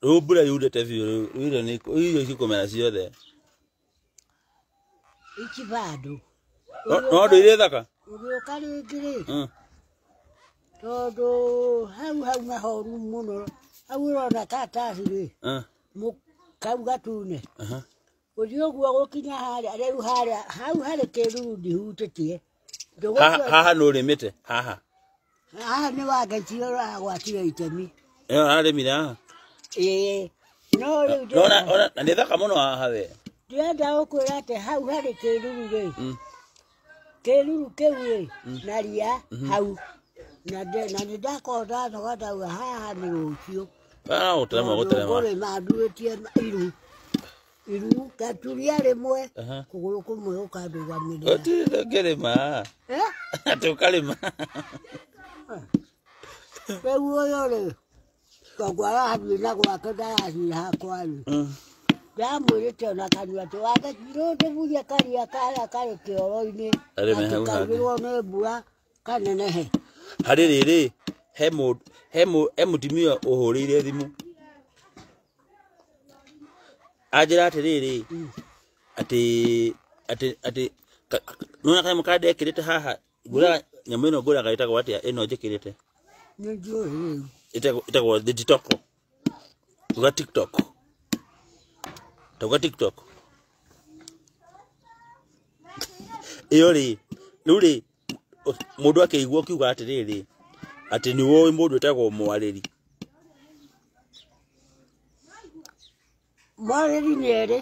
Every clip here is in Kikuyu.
Rĩu mbura yurĩte biũ rĩu irio nĩ irio cikũmera ciothe. Ici bado. No ndũ irĩ thaka? Ũgĩũka rĩngĩ rĩ, tondũ hau hauma horu mũno, hau ũrona karatathi rĩ, kau gatune. Gũthiĩ ũguo gũkinya harĩa, rĩu harĩa, hau harĩ kĩruru ndihutĩtie. Haha nĩ ũrĩmĩte? Haha? Haha nĩ wangeci ũragwatire itemi. Ĩyo ararĩmire haha? Ĩĩ. No rĩu ndĩrenda. Na nĩ thaka mũno haha we. Ndĩrenda gũkwĩra atĩ hau harĩ kĩruru rĩ, kĩruru kĩu rĩ, na ria hau. Na nĩ ndakorwo ndanoga ndauga haha nĩ rũciũ. Gũterema gũterema. Ngũrĩma nduĩtie iru. Iru ngaturia rĩmwe, kũgũrũ kũmwe gũkandũgamĩrĩra. Gũtirĩ ndũngĩrĩma. Atĩ ũkarĩma. Rĩu ũyũ rĩ, tondũ arathiĩ na gwake ndarathiĩ hakwa rĩ, ndamwĩrĩte ona kanua atĩ wangeci karia karĩa karĩ kĩoro-inĩ, Arĩme hau hangĩ. kaurĩrwo nĩ mbura kanenehe. Harĩ rĩrĩ, he mũtumia ũhũrĩire thimũ. Anjĩra atĩrĩrĩ, atĩ atĩ atĩ nĩwona kanyamũ karĩa ndekĩrĩte haha, ngũraga nyamũ ĩno ngũraga ĩtagwo atĩa ĩno njĩkĩrĩte? Nĩ njũĩ rĩu. Ĩtagwo TikTok. Tuga TikTok. Tauga TikTok. Ĩyo rĩ, rĩu rĩ, mũndũ akĩigua ũkiuga atĩrĩrĩ, atĩ nĩ ũĩ mũndũ wĩtagwo Mwarĩri. Mwarĩri nĩ erĩ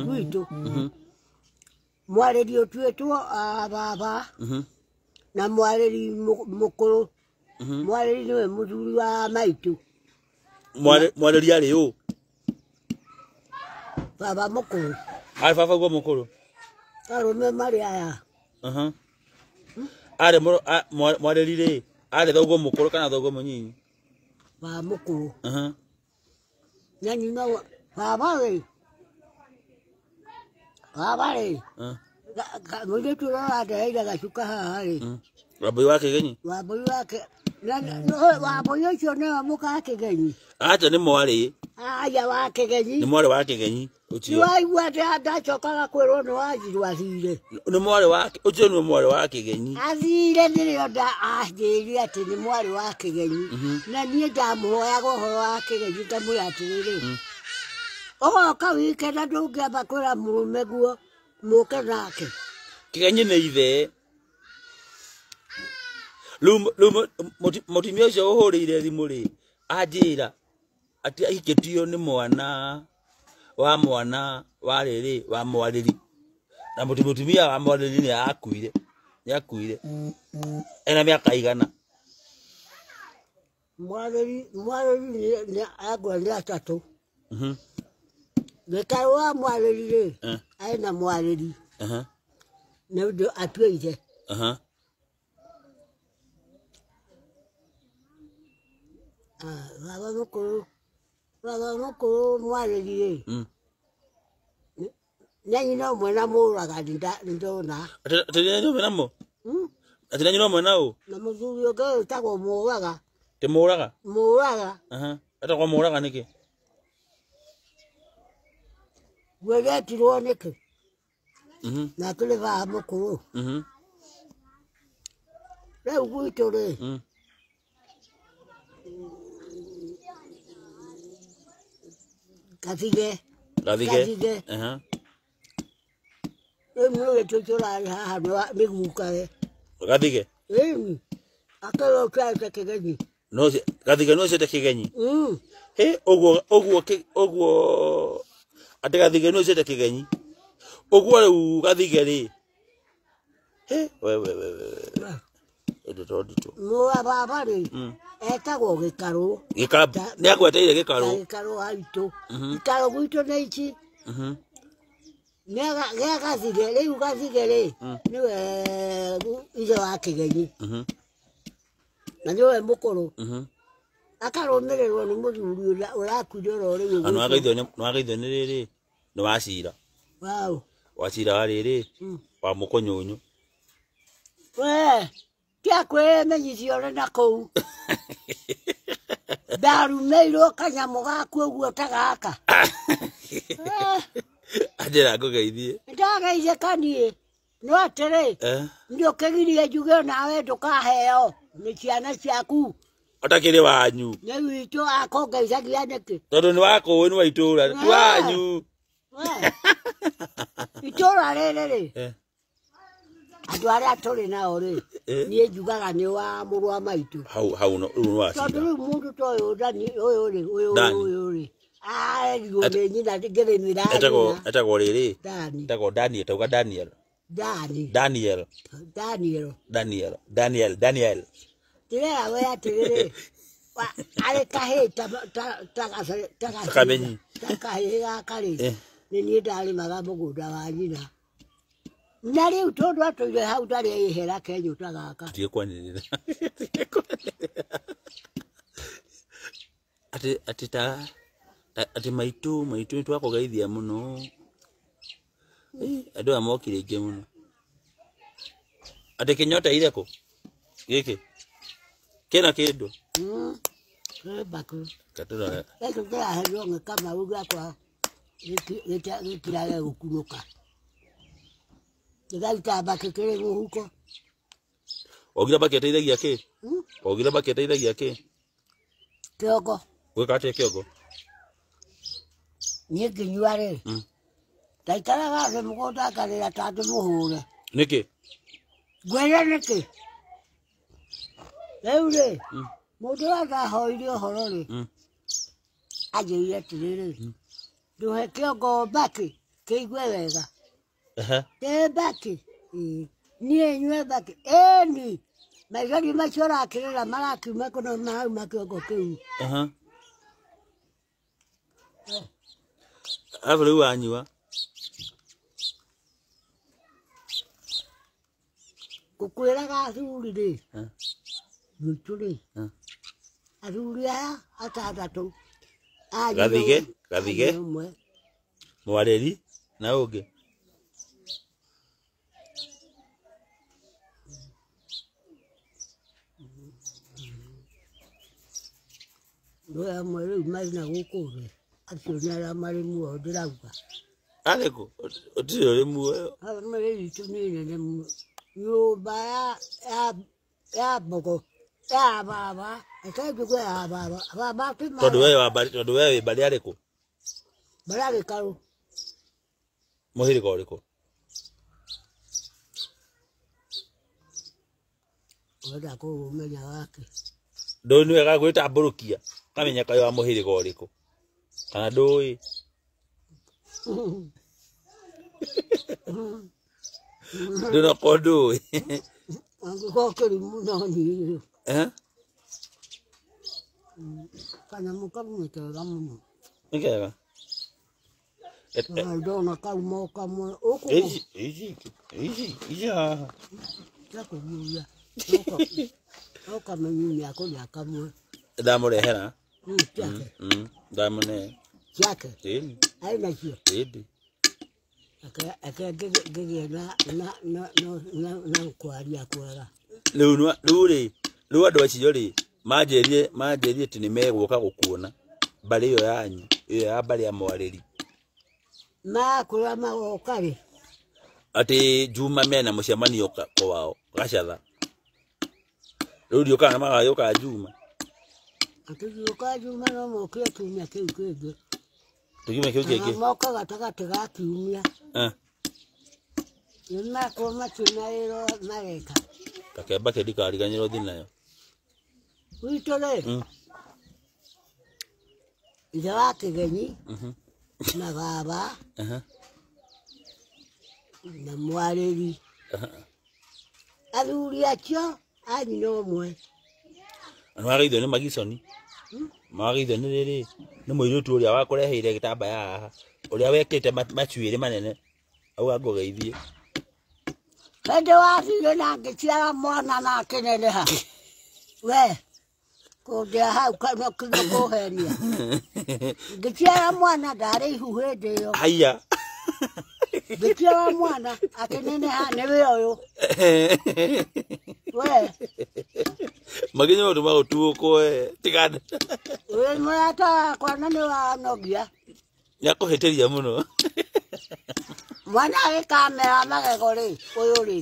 gwitũ. Mwarĩri ũtuĩtwo a baba na mwarĩri mũkũrũ. Mwarĩri nĩwe mũthuri wa maitũ. Mwarĩri arĩ ũ? Baba mũkũrũ. Arĩ baba guo mũkũrũ? Arũme marĩ aya. Arĩ mwarĩri rĩ, arĩ thoguo mũkũrũ kana thoguo mũnyinyi? Baba mũkũrũ. Na nyina baba rĩ, baba rĩ, mũirĩtu ũrĩa ũrandeheire gacuka haha rĩ. Wambũi wa Kĩgenyi? Wambũi wake, wambũi ũcio nĩwe mũka wa Kĩgenyi. Acha nĩ mwarĩ. Aya wa Kĩgenyi. Nĩ mwarĩ wa Kĩgenyi ũcio. Nĩwaigua atĩ ndacokaga kwĩrwo nĩ Wanjiru athire. Nĩ mwarĩ wa, ũcio nĩ mwarĩ wa Kĩgenyi. Athire nĩrĩo anjĩrire atĩ nĩ mwarĩ wa Kĩgenyi. Na niĩ ndamũhoyaga ũhoro wa Kĩgenyi ngamwĩra atĩrĩrĩ, ũgoka wike na ndũngĩamba kwĩra mũrũme guo mũke nake. Kĩgenyi nĩ ithe. Rĩu mũtumia ũcio ũhũrĩire thimũ rĩ, anjĩra atĩ ahikĩtio nĩ mwana wa mwana wa rĩrĩ wa Mwarĩri. Na mũtumia wa Mwarĩri nĩ akuire. Nĩ akuire. Ena mĩaka igana. Mwarĩri nĩ angwa nĩ atatũ. Gĩtarũ wa Mwarĩri rĩ, arĩ na Mwarĩri. Nĩ ũndũ atue ithe. Baba mũkũrũ, baba mũkũrũ Mwarĩri rĩ, na nyina ũmwe na mũraga nĩ ndona. Atĩ nyina ũmwe na mũ? Atĩ nyina ũmwe na ũ? Na mũthuri ũngĩ wĩtagwo Mũraga. Ti Mũraga? Mũraga. Etagwo Mũraga nĩkĩ? Gwegetirwo nĩkĩ? Na kũrĩ baba mũkũrũ. Rĩu gwitũ rĩ, Gathige. Gathige. Gathige. Rĩu mũirĩtu ũcio ũrarĩ haha nĩ gukawe. Gathige? Ĩni. Akerwo ũciarĩte Kĩgenyi. No Gathige no ũciarĩte Kĩgenyi? Hĩ, ũguo, ũguo, ũguo, atĩ Gathige no ũciarĩte Kĩgenyi. Ũguo rĩu Gathige rĩ. Hĩ, we, we, we, we, we. Ũndũ to nditũ. Mũra baba rĩ, etagwo Gĩkarũ. Gĩkarũ, nĩ agweteire Gĩkarũ. Gĩkarũ haitũ. Gĩkarũ gwitũ nĩ ici. Gĩa Gathige, rĩu Gathige rĩ, nĩwe ithe wa Kĩgenyi. Na nĩwe mũkũrũ. Akarũmĩrĩrwo nĩ mũthuri ũrĩa ũrakuire oro rĩu Na gwitũ. nĩwageithio nĩ rĩrĩ, nĩ Wacira. Waũ. Wacira wa rĩrĩ, wa Mũkũnyũnyũ. We, tia kwĩmenyithia ũrĩ na kũu. Ndarumeirwo kanyamũ gaku ũguo ta gaka. Anjĩra ngũgeithie. Ndageithĩka niĩ. No atĩrĩ, nĩ ũkĩgirie njuge nawe ndũkaheo nĩ ciana ciaku. Ũtakĩrĩ wanyu. Nĩ witũ akũngeithagia nĩkĩ? Tondũ nĩ wakũĩ nĩ wa itũra, ti wanyu. Itũra rĩrĩ rĩ, andũ arĩa tũrĩ nao rĩ, niĩ njugaga nĩ wa mũrũ wa maitũ. Hau hau no rĩu nĩ Tondũ wacinda. rĩu mũndũ ta ũyũ Dani ũyũ rĩ, ũyũ ũyũ rĩ, arerirwo nĩ nyina ngĩrĩmĩra Etagwo nyina. etagwo rĩrĩ. Dani. Etagwo Daniel, tauga Daniel. Dani. Daniel. Daniel. Daniel. Daniel. Daniel. Ndĩrera we atĩrĩrĩ, arĩ kahĩĩ ta Kamenyi. ta kahĩĩ gaka rĩ, nĩ niĩ ndarĩmaga mũgũnda wa nyina. Na rĩu tondũ atũire hau ndarĩ ĩhera kenyũ ta gaka. Tutige kwanĩrĩra. Tutige kwanĩrĩra. Atĩ atĩ ta atĩ maitũ maitũ nĩ twakũgeithia mũno. Andũ aya mokire aingĩ mũno. Atĩ kĩnyota ire kũ? Gĩkĩ. Kĩna kĩndũ. Kĩ mbakĩ. Katũrore. Gĩkĩ kĩraheirwo nĩ Kamau gĩakwa gĩkirage gũkunũka. Gĩgaita mbakĩ kĩrĩ mũhuko. Waugire mbakĩ ĩteithagia kĩ? Waugire mbakĩ ĩteithagia kĩ? Kĩongo. Gwĩka atĩa kĩongo? Niĩ ngĩnyua rĩ, ndaikaraga thĩ mũgũnda ngarĩra ta ndĩmũhũre. Nĩkĩ? Ngwĩre nĩkĩ? Rĩu rĩ, mũndũ ũrĩa ndahoire ũhoro rĩ, anjĩrire atĩrĩrĩ, ndũhe kĩongo mbakĩ kĩigue wega. Ĩ mbakĩ? Ĩĩ. Niĩ nyue mbakĩ? Ĩni. Maithori macio ũrakĩrĩra marakiuma kũno marauma kĩongo kĩu. Arabu rĩu wanyua. Ngũkwĩraga athuri rĩ, gwitũ rĩ, athuri aya atandatũ a nyina Gathige, ũmwe, a Gathige. nyina ũmwe. Mwarĩri na ũngĩ. Andũ amwe rĩu marĩ na gũkũ thĩ, acio nĩ arĩa marĩ muoyo ndĩrauga. Arĩ kũ? Ũtirĩ ũrĩ muoyo. Bamĩrĩ itũ nĩ nene mũno. Nyũmba ya mbogo ya baba, reke njuge ya baba. Baba ti Tondũ mara we wa mbarĩ, tondũ we wĩ mbarĩ arĩkũ? Mbarĩ ya Gĩkarũ. Mũhĩrĩga ũrĩkũ? Ũrenda kũũmenya wake. Ndũĩ nĩ wega gwĩtambũrũkia ũkamenya kaĩ wa mũhĩrĩga ũrĩkũ. Kana ndũĩ. Ndũnokorwo ndũĩ. Angĩkorwo kĩrimũ no niĩ. Kanyamũ kau nĩ kega mũno. Nĩ kega. Ndona kauma o kamwe. Ũkũ Ici ici ici ici haha. Gĩakũguria. No kamenyi nĩakũrĩa kamwe. Ndamũrehera. Ciake. Ndamũne. Ciake. Ĩni. Arĩ nacio. Ĩndĩ. Reke ngĩgĩe na kwaria kwega. Rĩu rĩu rĩ, rĩu andũ acio rĩ, manjĩrire manjĩrire atĩ nĩ megũka gũkuona mbarĩ ĩyo yanyu, ĩyo ya mbarĩ ya Mwarĩri. Makũrĩa magoka rĩ? Atĩ Juma mena mũcemanio kwao Gacatha. Rĩu ndiũĩ kana magagĩũka Juma. Atĩ Juma no mokire kiumia kĩu kĩngĩ. Kiumia kĩu Kana kĩngĩ. moke gatagatĩ ga kiumia. Nĩ makorwo matirĩ na wĩra mareka. Kake mbakĩ ndikariganĩrwo thiĩ nayo. Gwitũ rĩ, ithe wa Kĩgenyi na baba na Mwarĩri. Athuri acio a nyina ũmwe. Na nĩwagĩithio nĩ Magiconi. Mawagĩithio nĩ rĩrĩ, nĩ mũirĩtu ũrĩa wakũreheire gĩtambaya haha, ũrĩa wekĩte macuĩrĩ manene. Auga ngũgeithie. Hĩndĩ wathire na ngĩciara mwana na akĩneneha. We, kũndĩa hau no kũhenia. Ngĩciara mwana ndarĩ ihu hĩndĩ ĩyo. Haiya. Ngĩciara mwana akĩneneha nĩwe ũyũ. We. Makinya maũndũ ma gũtuũkwo tigana. Wĩ mũrata wakwa na nĩ wanogia. Nĩakũhĩtĩria mũno. Mwana agĩkamera magego rĩ, ũyũ rĩ.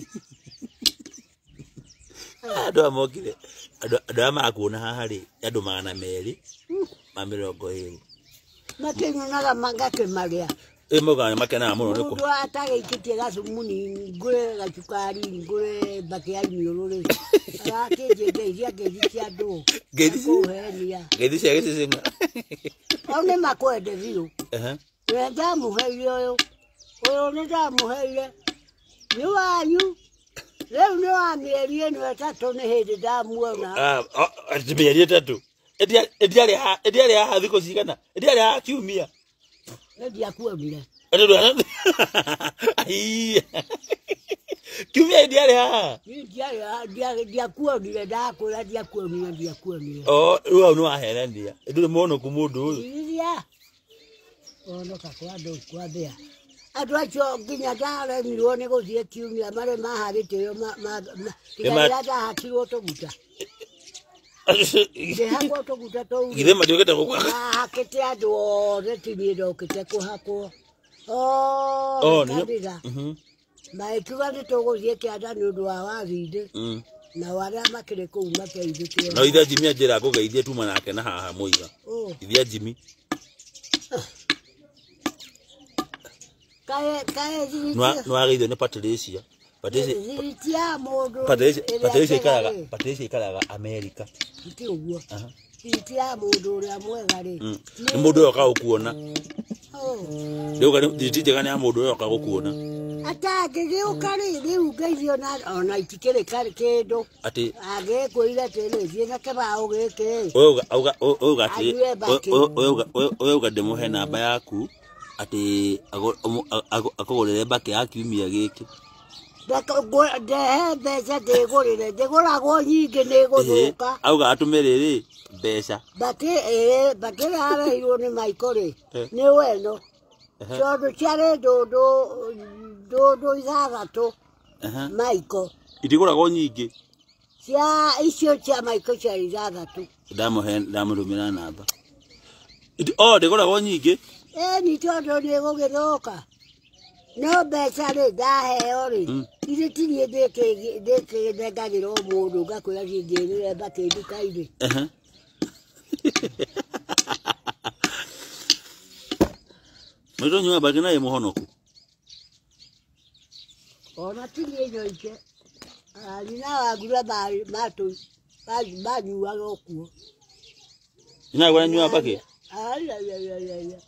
Andũ aya mokire, andũ aya marakuona haha rĩ, nĩ andũ 220. Makĩnyonaga ngakĩmarĩa. Ĩ maugaga nĩ makenaga mũno nĩ Mũndũ atagĩikĩtie gacumu ngũre gacukari ngũre mbakĩ ya iniũrũ rĩ. Arakĩnjia ngeithia ngeithi cia andũ. Ngeithi Kũhenia. Ngeithi cia gĩcicing'a. Au nĩ makwende biũ. We ndamũheire ũyũ. Ũyũ nĩ ndamũheire. Nĩ wanyu. Rĩu nĩ wa mĩeri ĩno ĩtatũ nĩ hĩndĩ ndamuona. Mĩeri ĩtatũ. Ĩtiarĩ haha thikũ cigana? Ĩtiarĩ haha kiumia. Nĩ ndiakuonire. Kiumia ĩtiarĩ haha. Niĩ ndiakuonire ndakwĩra ndiakuonire ndiakuonire. Oh, rĩu hau nĩ wahenania. Ndũrĩ mũhonoku mũndũ ũyũ. Iria. Honoka kwa andũ kwambĩa. Andũ acio nginya ndaremirwo nĩ gũthiĩ kiumia marĩ maha gĩtĩo tiga rĩrĩa ndahakirwo tũguta. Ndĩhakwo tũguta tũu. Githĩ matiũkĩte gũkũ? Ndahakĩte andũ othe ti niĩ ndokĩte kũhakwo. Othe kanitha. Magĩkiuga nĩ tũgũthiĩ kĩanda nĩ ũndũ wa wathindĩ. Nao arĩa makĩrĩ kũu mateithĩkĩte. No ithe Jimmy anjĩra ngũgeithie tuma nake na haha mũiga. Ithe Jimmy. Nĩwageithio nĩ Patricia. Patricia ikaraga America. Ti ũguo. Thiriti ya mũndũ ũrĩa mwega rĩ. Nĩ mũndũ ũrĩa ũkaga gũkuona. Rĩu thiriti njega nĩ ya mũndũ ũrĩa ũkaga gũkuona. Atangĩgĩũka rĩ, rĩu ngeithio ona itikĩrĩ kĩndũ. Atĩ angĩkwĩire atĩrĩ, thiĩ na kĩbaũ gĩkĩ. Ũyũ auga ndĩmũhe namba yaku atĩ akũgũrĩre mbakĩ ya kiumia gĩkĩ. Ndehe mbeca ndĩgũrĩre, ndĩgũragwo nyingĩ nĩgũthũka. Auga atũme rĩrĩ mbeca. Mbakĩ mbakĩ ĩrĩa yareheirwo nĩ Michael rĩ, nĩ weno. Tondũ ciarĩ ndũndũ ithathatũ Michael. Itigũragwo nyingĩ? Cia icio cia Michael ciarĩ ithathatũ. Ndamũhe ndamũtũmĩra namba. Oh, ndĩgũragwo nyingĩ? Ĩni tondũ nĩgũgĩthũka. No mbeca rĩ ndaheo rĩ, ithe ti niĩ ndĩkĩnengagĩra o mũndũ ngakwĩra thiĩ ngĩrĩre mbakĩ nduka-inĩ. Maitũ nyua mbakĩ na ĩ mũhonoku? Ona ti niĩ nyoike. Nyina wa Ngura manyuaga o kuo. Nyina wa Ngura anyuaga mbakĩ? Aiaiaiaia.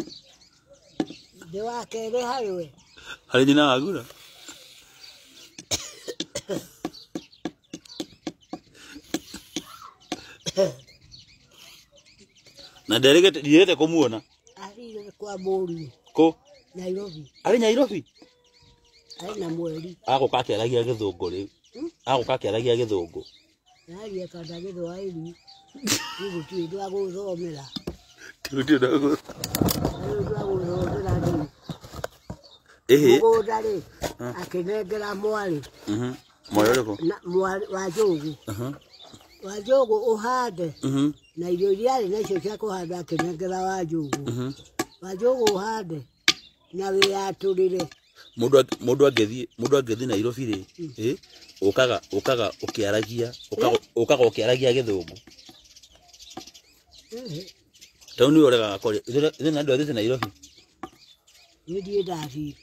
Ndĩ wa kerĩ harĩ we. Harĩ nyina wa Ngura? Na nderĩgĩte kũmuona? Athire kwa mũriũ. Kũ? Nairobi. Arĩ Nairobi? Arĩ na mweri. Agũka akĩaragia gĩthũngũ rĩu. Agũka akĩaragia gĩthũngũ. Aria kana gĩthwaĩri. Rĩu gũtirĩ ũndũ wa gũthomera. Gũtirĩ ũndũ wa gũthomera rĩu. Mũgũnda rĩ, akĩnengera mwarĩ. Mwarĩ ũrĩkũ? Wa Njũgũ. Wa Njũgũ ũhande. Na irio iria arĩ nacio cia kũhanda akĩnengera wa Njũgũ. Wa Njũgũ ũhande na wĩyatũrĩre. Mũndũ angĩthiĩ Nairobi rĩ, ũkaga ũkĩaragia ũkaga ũkĩaragia gĩthũngũ. Tondũ nĩwe ũregaga kwaria. Ithuĩ na andũ athiĩte Nairobi. Niĩ ndirĩ ndathiĩ.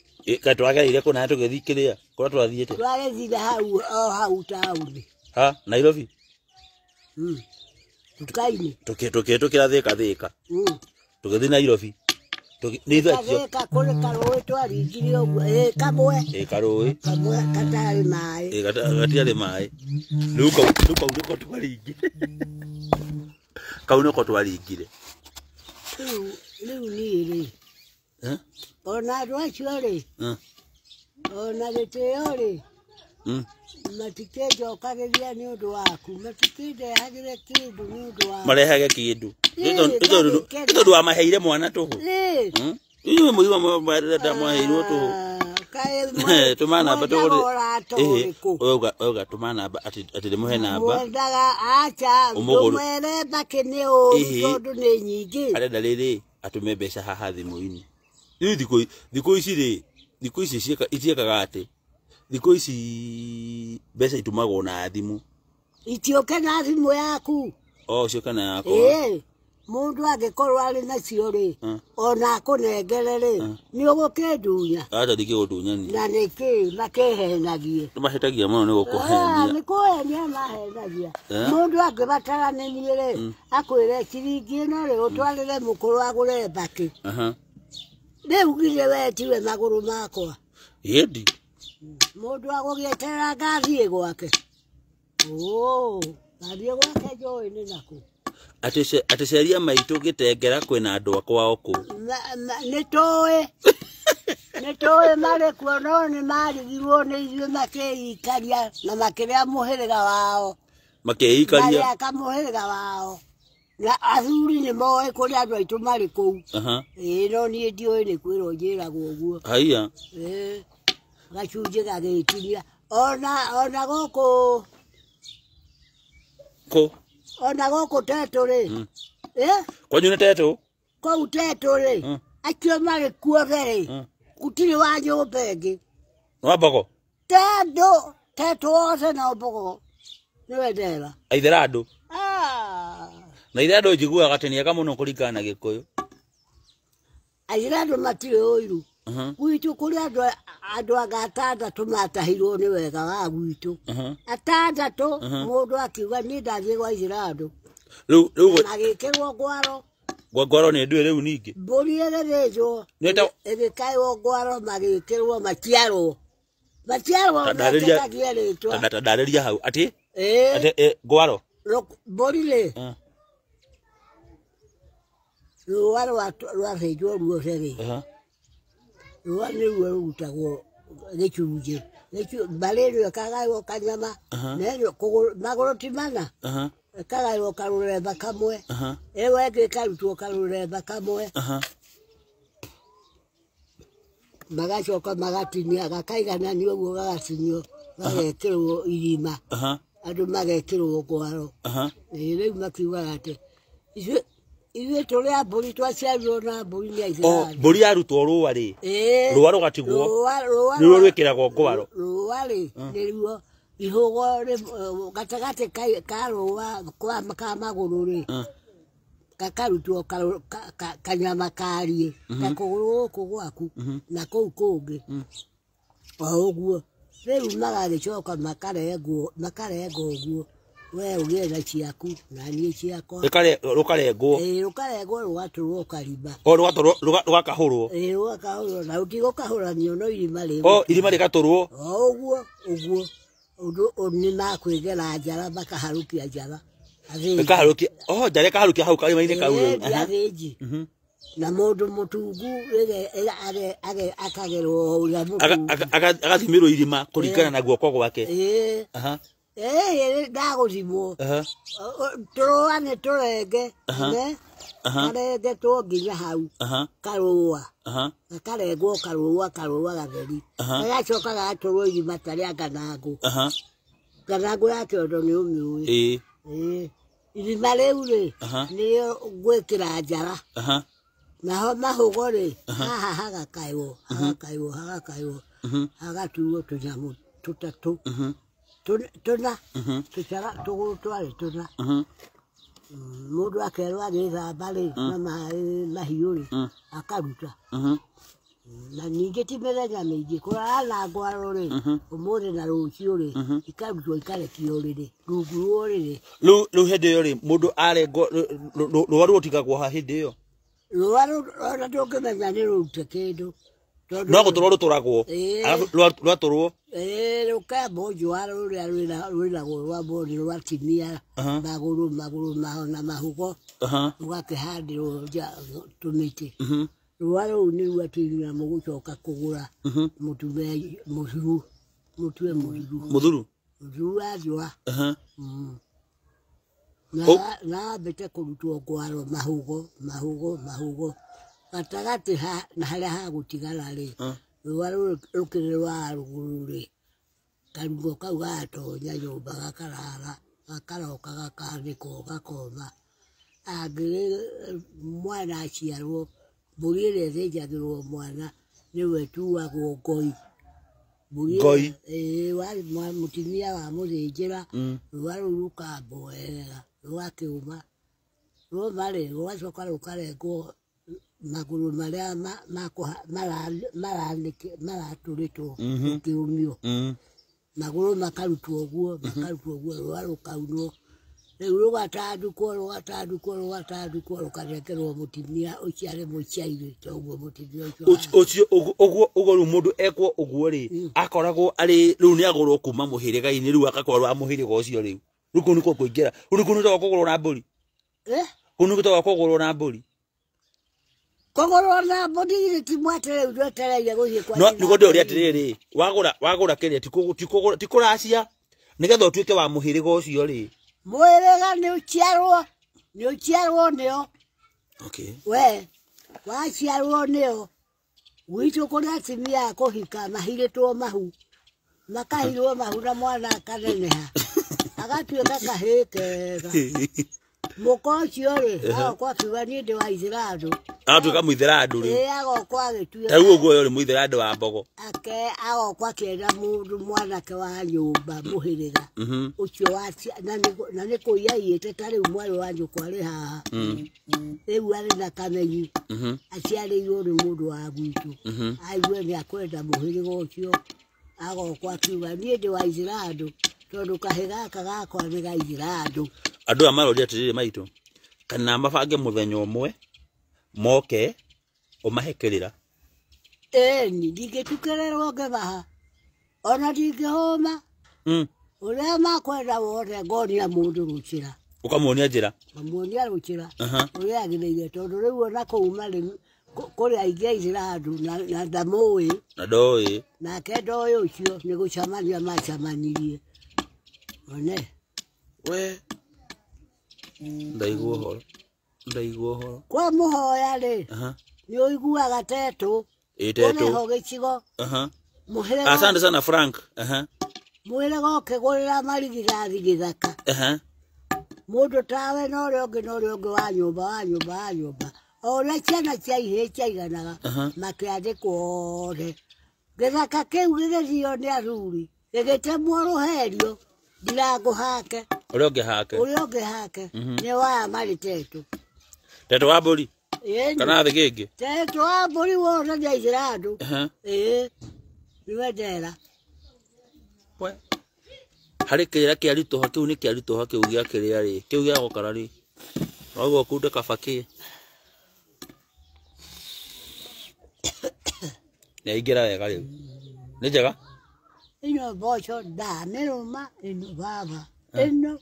Kaĩ twagereire kũ na tũgĩthiĩ kĩrĩa? Kũrĩa twathiĩte? Twagĩthire hau o hau taũni. Ha, Nairobi? Nduka-inĩ. Tũkĩhĩtũkĩra Thika Thika. Tũgĩthiĩ Nairobi. Thika kũrĩ karũĩ twaringire ũguo. Ĩ kamwe. Ĩ karũĩ. Kamwe gatarĩ maĩ. Ĩ gatiarĩ maĩ. Rĩu kau nĩko twaringire. Kau nĩko twaringire. Rĩu niĩ rĩ. Ona andũ acio rĩ. Ona gĩtĩo rĩ. Matikĩnjokagĩria nĩ ũndũ waku. Matikĩndehagĩre kĩndũ nĩ ũndũ waku. Marehage kĩndũ. Nĩ tondũ wamaheire mwana tũhũ. Inyuĩ mũigua mwaheirwo tũhũ. Kaĩ Tũma namba mwendaga tũgũre. ũrata Ĩhĩ, ũrĩkũ? Wauga tũma namba atĩ ndĩmũhe namba. Mwendaga acha Ũmũgũrũ. ndũmwere mbakĩ nĩ ũru Ĩhĩ. tondũ nĩ nyingĩ. Arenda rĩrĩ atũme mbeca haha thimũ-inĩ. Rĩu thikũ ici rĩ, thikũ ici itiĩkaga atĩ thikũ ici mbeca itumagwo na thimũ. Itiũke na thimũ yaku. O cio kana yakwa. Ĩĩ, mũndũ angĩkorwo arĩ nacio rĩ, ona akũnengere rĩ, nĩ ũgũkĩndunya. Acha ndingĩgũtunyani. Na nĩkĩ makĩhenagie? Nĩmahĩtagia mũno nĩ gũkũhenia. Nĩ kũhenia mahenagia. Eh? Mũndũ angĩbatara nĩ niĩ rĩ, akwĩre ciringi ĩno rĩ, ũtwarĩre mũkũrũ agũre mbakĩ. Aha. Rĩu githĩ we tiwe magũrũ makwa. Ĩndi. Mũndũ agũgĩeterera ngathiĩ gwake. Oo, ngathiĩ gwake njũĩ nĩ nakũ. Atĩ ceria maitũ gĩtengera kwĩna andũ akwa o kũu. Nĩ tũĩ. Nĩ tũĩ marĩ kuo no nĩ marigirwo nĩ ithuĩ makĩikaria na makĩrĩa mũhĩrĩga wao. Makĩikaria. Marĩaka mũhĩrĩga wao. Na athuri nĩ moĩ kũrĩa andũ aitũ marĩ kũu. Aha. Ĩĩ no niĩ ndiũĩ nĩ kwĩrwo njĩragwo ũguo. Haiya. Ĩĩ, gacunjĩ gagĩtinia. Ona gũkũ Kũ? Ona gũkũ Tetũ rĩ. Ĩ? Kwanyu nĩ Tetũ? Kũu Tetũ rĩ, acio marĩ kuo othe rĩ, gũtirĩ wa nyũmba ĩngĩ. Nĩ wa Mbogo? Tondũ Tetũ othe no Mbogo. Nĩwe ndera. Aithera andũ. Ah. Na ithe andũ njiguaga atĩ nĩ ega mũno kũringana na Gĩkũyũ. Aithera andũ matirĩ ũiru. Gwitũ kũrĩ andũ anga atandatũ matahirwo nĩ wega wa gwitũ. Atandatũ mũndũ akiuga niĩ ndathiĩ gwa aithera andũ. Rĩu Magĩkĩrwo ngwaro. Ngwaro nĩ ndũĩ rĩu ningĩ. Mbũri ĩgĩthĩnjwo. Ĩgĩkaĩrwo ngwaro magĩkĩrwo maciarwo. Maciarwo metĩkagie rĩtwa. Ta ndarĩria hau atĩ? Atĩ ngwaro. Mbũri rĩ. Rũa rwathĩnjwo ruothe rĩ. Rũa nĩruo rũrutagwo gĩcunjĩ. Mbarĩ ĩno ĩkagaĩrwo kanyama, na ĩno magũrũ ti mana, ĩkagaĩrwo karũremba kamwe, ĩyo ĩngĩ ĩkarutwo karũremba kamwe. Magacoka magatinia, gakaigananio ũguo gagatinio, gagekĩrwo irima, andũ magekĩrwo ngwaro. Rĩu makiugaga atĩ ithuĩ tũrĩ a mbũri twaciarirwo na mbũri nĩ aithĩramu. Mbũri yarutwo rũa rĩ, rũa rũgatigwo, nĩruo rwĩkĩragwo ngwaro. Rũa rĩ, nĩruo ihũgo gatagatĩ ka rũa ka magũrũ rĩ, gakarutwo kanyama kariĩ, ta kũgũrũ gũkũ gwaku na kũu kũngĩ. O ũguo. Rĩu magagĩcoka makarengwo ũguo. We ũgĩe na ciaku na niĩ ciakwa. Rũkarengwo. Ĩĩ, rũkarengwo rũgatũrwo karima. O rũgatũrwo rũgakahũrwo. Ĩĩ, rũgakahũrwo na rũtigũkahũranio no irima rĩmwe. O irima rĩgatũrwo. O ũguo ũguo. Ũndũ nĩ makwĩgera njara makaharũkia njara. Ĩkaharũkia, o njara ĩkaharũkia hau karima-inĩ kau rĩu. Ĩĩ, athĩnji. Na mũndũ mũtungu akagerwo ũrĩa mũtungu. Agathimĩrwo irima kũringana na guoko gwake. Ĩĩ. Ĩĩ, ndagũthimwo. Tũrũa nĩ tũrenge, ne? Karengetwo nginya hau. Karũa. Gakarengwo karũa karũa gatheri. Gagacoka gagatũrwo irima ta rĩa nganangũ. Nganangũ ya kĩondo nĩ ũmĩũĩ. Ĩĩ. Irima rĩu rĩ, nĩrĩo ngwĩkĩra njara. Naho mahũgo rĩ, haha hagakaĩrwo, hagakaĩrwo, hagakaĩrwo, hagatuo tũnyamũ tũtatũ. Tũna, tũcara tũgũrũ twarĩ tũna. Mũndũ akerwo agĩthamba rĩ, na maĩ mahiũ rĩ, akaruta. Na ningĩ ti mĩthenya mĩingĩ, kũrara na ngwaro rĩ, ũmũthĩ na rũciũ rĩ, ikarutwo ikarekio ũrĩrĩ, rungu rwa ũrĩrĩ. Rĩu hĩndĩ ĩyo rĩ, mũndũ arengwo, rũa rũtigagwo ha hĩndĩ ĩyo? Rũa ona ndũngĩmenya nĩ rũrute kĩndũ. No gũtũrwo rũtũragwo, arabu rwatũrwo. Ĩĩ, rũkambwo njũa rũrĩa rwĩragwo rwambwo nĩ rwatinia magũrũ magũrũ na mahugo, rũgakĩhandĩrwo tũmĩtĩ. Rũa rũu nĩruo atumia mũgũcoka kũgũra mũtume mũthuru, mũtue mũthuru. Mũthuru? Mũthuru wa njũa. Na ambĩte kũrutwo ngwaro mahugo mahugo mahugo. Gatagatĩ na harĩa hagũtigara rĩ, Rũa rũrũ rũkĩrĩ rwa rũgũrũ rĩ, karungo kau gatonya nyũmba gakarara, gakaroka gakanĩkwo gakoma. Angĩrĩ mwana aciarwo, mbũri ĩrĩa ĩthĩnjagĩrwo mwana nĩwe ĩtuagwo ngoi. Ngoi? Ĩĩ, mũtumia wamũthĩnjĩra, rũa rũu rũkambwo wega, rũgakĩũma. Rwoma rĩ, rũgacoka rũkarengwo magũrũ marĩa maratũrĩtwo rũkĩũmio. Magũrũ makarutwo ũguo, makarutwo ũguo, rũa rũkaunwo. Rĩu rũgatandũkwo, rũgatandũkwo, rũgatandũkwo, rũkanengerwo mũtumia ũcio arĩ mũciairĩ, toguo mũtumia ũcio. Ũcio ũguo ũguo rĩu mũndũ ekwo ũguo rĩ, akoragwo arĩ rĩu nĩ agũrwo kuma mũhĩrĩga-inĩ, rĩu agakorwo wa mũhĩrĩga ũcio rĩu. Rĩu kũu nĩkuo kũingĩra. Rĩu kũu nĩgwĩtagwo kũgũrwo na mbũri. Kũu nĩgwĩtagwo kũgũrwo na mbũri. Kũgũrwo na mbũri githĩ ti mwate rĩu ndwetereire gũthiĩ kwa No nyina nĩguo ndĩũria mbũri. atĩrĩrĩ, wagũra wagũra kĩrĩa ti kũracia nĩgetha ũtuĩke wa mũhĩrĩga ũcio rĩ. Mũhĩrĩga nĩ ũciarwo, nĩ ũciarwo nĩo. Okay. We waciarwo nĩo. Gwitũ kũrĩ atumia a kũhika mahirĩtwo mahu, makahirwo mahu na mwana akaneneha agatuĩka kahĩĩ kega. Mũka ũcio rĩ, agoka akiuga niĩ ndĩ wa Ithĩrandũ. Agatuĩka mũithĩrandũ rĩu. Ĩĩ, agoka agĩtuĩka. Ta rĩu ũguo ũyũ nĩ mũithĩrandũ wa mbogo. Ake agoka akĩenda mũndũ mwanake wa nyũmba mũhĩrĩga ũcio na nĩ kũiya aiyĩte ta rĩu mwarĩ wa nyũkwa arĩ haha. Rĩu arĩ na kamenyi. Aciarĩirwo nĩ mũndũ wa gwitũ. Aigue nĩ akwenda mũhĩrĩga ũcio, agoka akiuga niĩ ndĩ wa Ithĩrandũ tondũ kahĩ gaka gakwa nĩ ga Ithĩrandũ. Andũ aya maroria atĩrĩrĩ maitũ, kana mabange mũthenya ũmwe moke ũmahe kĩrĩra. Ĩni, ndingĩtukĩrĩrwo ngĩmaha, ona ndingĩhũma. Ũrĩa makwenda wothe ngonia mũndũ rũcĩra. Ũkamuonia njĩra. Ngamuonia rũcĩra ũrĩa agĩrĩire, tondũ rĩu ona kũu marĩ kũrĩ aingĩ a Ithĩrandũ na ndamũĩ. Na ndoĩ. Nake ndoĩ ũcio nĩ gũcemania macemanirie. One. We. Ndaigua ũhoro. Ndaigua ũhoro. Kwa mũhoya rĩ, nĩ ũiguaga tetũ. Ĩ tetũ. Kũrĩ ho gĩcigo. Mũhĩrĩga. Asante sana Frank. Mũhĩrĩga ũkĩgũrĩra marigithathi gĩthaka. Mũndũ tawe na ũrĩa ũngĩ na ũrĩa ũngĩ wa nyũmba wa nyũmba wa nyũmba. O ũrĩa ciana cia ihĩĩ ciaiganaga, makĩandĩkwo othe. Gĩthaka kĩu gĩgĩthio nĩ athuri, gĩgĩtemwo rũherio, ndirangũ hake. Ũrĩa ũngĩ hake. Ũrĩa ũngĩ hake, nĩ waya marĩ tetũ. Tetũ wa mbũri? Ĩni. Kana thĩgĩngĩ? Tetũ wa mbũri wothe nĩ Aithĩrandũ. Ĩĩ, nĩwe ndera. We. Harĩ kĩrĩra kĩaritũha kĩu nĩ kĩaritũha kĩu gĩa kĩrĩa rĩ, kĩu gĩa gũkara rĩ. Noguo kunde kaba kĩ. Nĩ aingĩra wega rĩu. Nĩ njega? Ĩno mboco ndamĩrũma, ĩno baba. Ĩno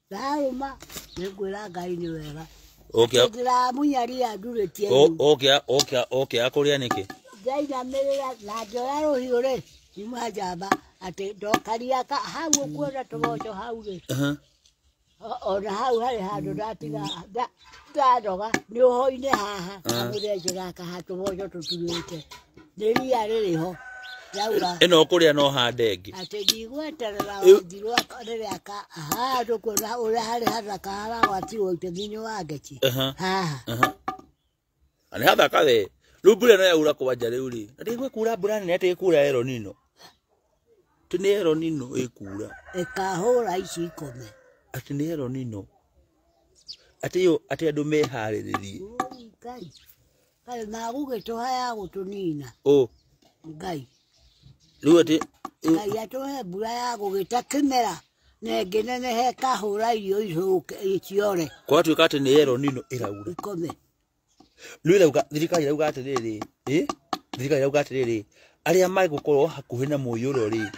ndarũma, nĩngwĩra Ngai nĩ wega. Ndĩramunya ria ndurĩtie rĩu. Ũkĩaga kũrĩa nĩkĩ? Ndainamĩrĩra na ngĩoya rũhiũ rĩ, nyuma njamba atĩ ndokaria hau ũkuona tũboco hau rĩ. Ona hau harĩ handũ ndatiga ndandoga nĩ ũho-inĩ haha, kamũthece gaka ha tũboco tũturĩte. Nĩ ria rĩrĩ ho. Ndauga Ĩno ũkũrĩa no hande ĩngĩ. Atĩ ndigweterera wanjirũ rĩrĩa handũ kuona ũrĩa harĩ hathaka haragwatirwo itemi-inĩ wa ngeci. Haha. Na nĩ hathaka we. Rĩu mbura ĩno yaura kwanja rĩu rĩ. Na ndĩgwe kura mbura nene atĩ ĩkura El Nino. Atĩ nĩ El Nino ĩkura. Ĩkahũra ici ikome. Atĩ nĩ El Nino. Atĩ yo, atĩ andũ meharĩrĩrie. Ngai. Ngai magũgĩtũha ya gũtũnina. Ũ. Ngai. Rĩu atĩ Ngai atũhe mbura ya gũgĩta kĩmera na ĩngĩ nenehe ĩkahũra irio icũke iciore. Gwatuĩka atĩ nĩ El Nino ĩraura. Ikome. Rĩu ĩrauga, thirikari ĩrauga atĩrĩrĩ, ĩ? Thirikari ĩrauga atĩrĩrĩ, arĩa magũkorwo hakuhĩ na mũiyũro rĩ,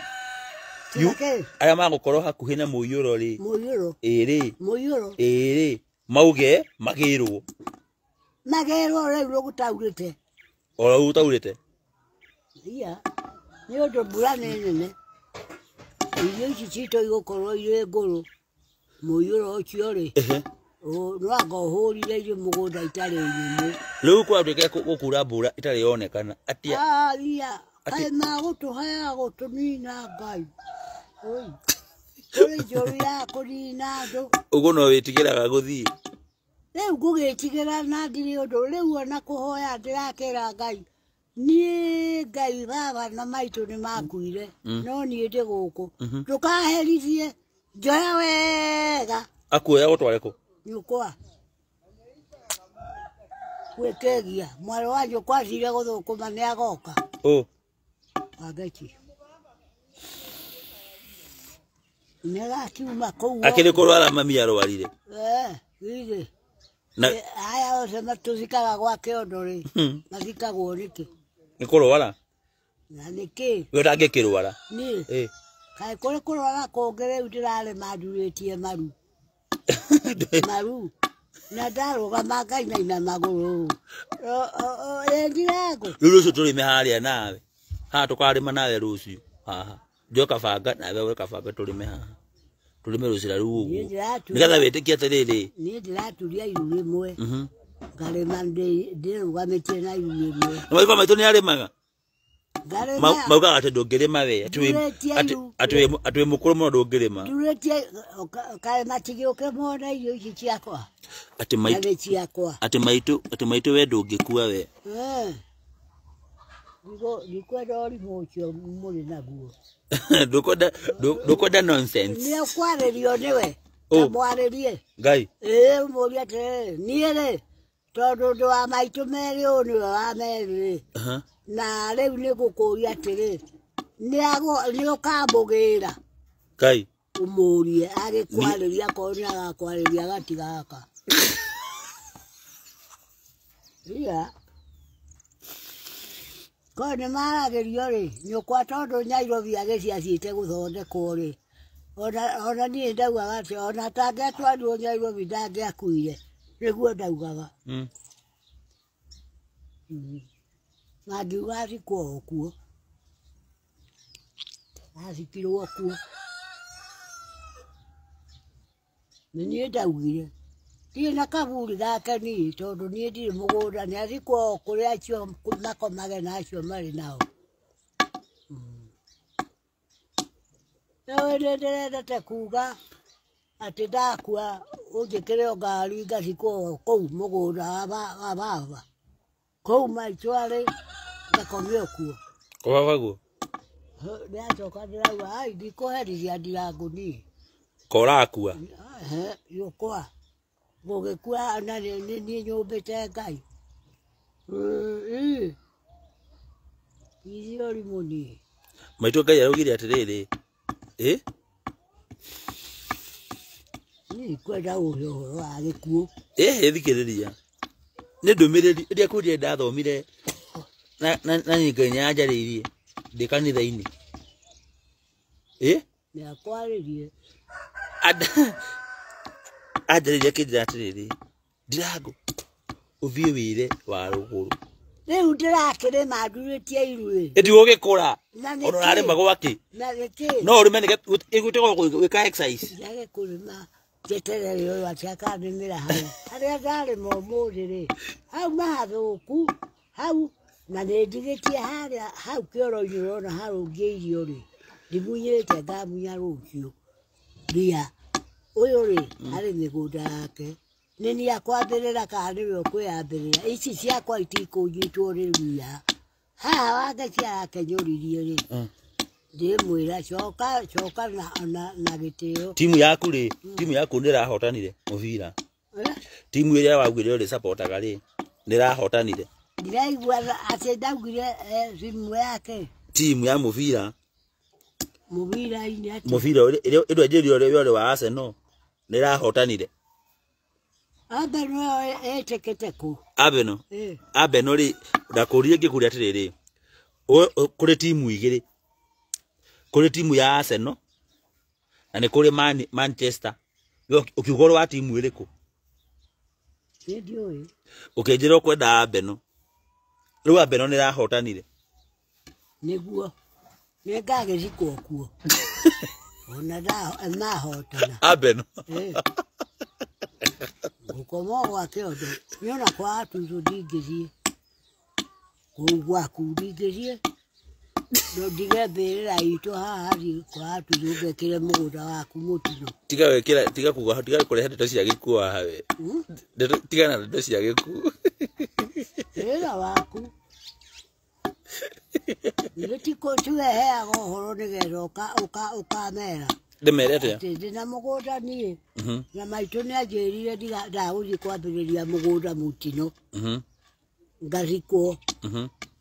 Kĩrĩa? arĩa magũkorwo hakuhĩ na mũiyũro rĩ, Mũiyũro. Ĩ rĩ. Mũiyũro. Ĩ rĩ, mauge magĩrwo. Magĩrwo rĩu rũgũtaurĩte. O rĩu ũtaurĩte? Iya. Nĩ ũndũ mbura nĩ nene. Irio ici citũ igũkorwo irĩ ngũrũ. Mũiyũro ũcio rĩ, No anga ũhũrire irio mũgũnda itarĩ nyũmũ. Rĩu kwatuĩka gũkura mbura ĩtarĩ yonekana atia. Aria kaĩ magũtũheaga gũtũnina Ngai. Oi. Kũrĩ njũru ya kũnina andũ. Ũguo no wĩtigĩraga gũthiĩ. Rĩu ngũgĩtigĩra na ndirĩ ũndũ rĩu ona kũhoya ndĩrakĩra Ngai. Niĩ Ngai baba na maitũ nĩ makuire no niĩ ndĩ gũkũ. Ndũkaherithie njoya wega. Akuoya gũtware kũ? Nyũkwa gwĩkĩgia mwarĩ wa nyũkwa athire gũthũkũma nĩ agoka. Ũ. Wangeci nĩ agakiuma kũu. Akĩrĩ kũrwara mami arwarire. Eh, githĩ Na aya othe matũthikaga gwa kĩondo rĩ mathikagwo nĩkĩ? Nĩ kũrwara. Na nĩkĩ? We ndangĩkĩrwara. Niĩ Ĩ. kaĩ kũrĩ kũrwara kũngĩ rĩu ndĩrarĩma ndurĩtie maru maru na ndarũgama ngainaina magũrũ ĩ ndirango. Rĩu rũciũ tũrĩme harĩa nawe. Haha tũkarĩma nawe rũciũ. Haha. Njoe kabanga nawe woe kabanga tũrĩme haha. Tũrĩme rũcira rũu Niĩ ũguo. ndĩraturia Nĩgetha wĩtĩkie atĩrĩrĩ. Niĩ ndĩraturia iru rĩmwe ngarĩma ndĩrũgamĩtie na iru rĩmwe. Na maitũ maitũ nĩ arĩmaga. Ngarĩma. Maugaga atĩ ndũngĩrĩma we. Atĩ Ndurĩtie iru. atĩ wĩ mũkũrũ mũno ndũngĩrĩma. Ndurĩtie kaĩ matigĩũke mone irio ici ciakwa Atĩ na maitũ nĩ ciakwa. atĩ maitũ we ndũngĩkua we. Eh. Ndikwenda ũrimũ ũcio mũrĩ naguo. Ndũkwenda nonsense. Nĩ ũkwarĩrio nĩwe. Ũ. Kamwarĩrie. Ngai. Ĩĩ ũmũrie atĩrĩrĩ niĩ rĩ tondũ ndĩ wa maitũ merĩ ũyũ nĩwe wa merĩ rĩ na rĩu nĩ ngũkũria atĩrĩ nĩ ũkamũgĩra. Ngai. Ũmũrie agĩkwarĩria akorwo nĩ agakwarĩria gatiga gaka. Ria. Korwo nĩ maragĩrio rĩ nyũkwa tondũ Nyairobi agĩciaciĩte gũthondekwo rĩ ona niĩ ndaugaga atĩ ona atangĩatwarirwo Nyairobi ndangĩakuire nĩguo ndaugaga. Na ngiuga athikwo o kuo athikirwo kuo nĩ niĩ ndaugire ndirĩ na kaburi gake niĩ tondũ niĩ ndirĩ mũgũnda nĩ athikwo o kũrĩa acio makomage na acio marĩ nao. Rĩu nĩ ndĩrendete kuga atĩ ndakua ũnjĩkĩre o ngari ngathikwo o kũu mũgũnda wa baba kũu maitũ arĩ ngakomio kuo. Kwa babaguo. Ndĩracoka ndĩrauga ai ndikũherithia ndirangu niĩ. Korakua. Ehe, yũkwa gũgĩkua na nĩ niĩ nyũmbĩte Ngai. Ithuĩ ũrimũ niĩ. Maitũ Ngai araugire atĩrĩrĩ. Ĩ? Niĩ ndikwenda ũhe ũhoro wa gĩkuũ. Ĩhĩ thikĩrĩria. Nĩ ndũmĩrĩri ĩrĩa kwĩrire ndathomire na niĩ Ngai nĩ anjarĩirie ndĩ kanitha-inĩ. Ĩ? Nĩ akwarĩrie. Anjarĩirie akĩnjĩra atĩrĩrĩ, Ndirango, ũthiĩ wĩre wa rũgũrũ. Rĩu ndĩrakĩrĩma ndurĩtie iru ĩ. Ĩti gũgĩkũra. Na Ona nĩkĩ? ũrarĩma gwakĩ. Na nĩkĩ? No ũrĩme nĩgetha ĩgwĩtagwo gwĩka exercise. Njage kũrĩma njeterere ũyũ atĩ akanĩmĩra hau. Harĩa ndarĩma ũmũthĩ rĩ, hau mahathũku, hau na nĩ ndigĩtie harĩa hau kĩoro-inĩ ũrona harũngiĩ irio rĩ, ndimunyĩte ngamunya rũciũ. Ria ũyũ rĩ, arĩ mĩgũnda yake. Nĩ niĩ akwambĩrĩra kana nĩwe ũkwĩyambĩrĩra. Ici ciakwa itikũnyitwo nĩ ria. Haha Wangeci arakenyũririe rĩ, ndĩmwĩra coka coka na gĩtĩo. Timu yaku rĩ, timu yaku nĩ ĩrahotanire mũbira. Eh? Timu ĩrĩa waugire ũrĩ supportaga rĩ, nĩ ĩrahotanire. Ndiraigua atĩ ndaugire thimũ yake. Timu ya mũbira. Mũbira-inĩ atĩ. Mũbira ĩrĩa ĩrĩa ũrĩa ũrĩ wa Arsenal nĩ ĩrahotanire. Amba nĩyo ĩtĩkĩte kũ? Arsenal. Eh. Arsenal rĩ, ndakũririe ngĩkũria atĩrĩrĩ, kũrĩ timu igĩrĩ. Kũrĩ timu ya Arsenal na nĩ kũrĩ Manchester. We ũkiuga ũrĩ wa timu ĩrĩkũ? Niĩ ndiũĩ. Ũkĩnjĩra ũkwenda Arsenal. Rĩu Arsenal nĩ ĩrahotanire. Nĩguo. Nĩ ngagĩthikwo kuo. Ona mahotana. Arsenal. Eh. Gũkoma o gwa kĩondo. Niĩ ona kwa atuithũ ndingĩthiĩ. Kũu gwaku ndingĩthiĩ. No ndige mbĩrĩra itũ haha thiĩ kwa atuithũ ngekĩre mũgũnda waku mũtino. Tiga wekĩra, tiga kuga, tiga kũrehe ndeto cia gĩkuũ haha we. Ndeto, tiga na ndeto cia gĩkuũ. Wĩra waku. Githĩ ti tiwe heaga ũhoro nĩgetha ũkamera. Ndĩmere atĩa? Atĩ ndĩna mũgũnda niĩ. Na maitũ nĩanjĩrire ndagũthiĩ kwambĩrĩria mũgũnda mũtino. Ngathikwo.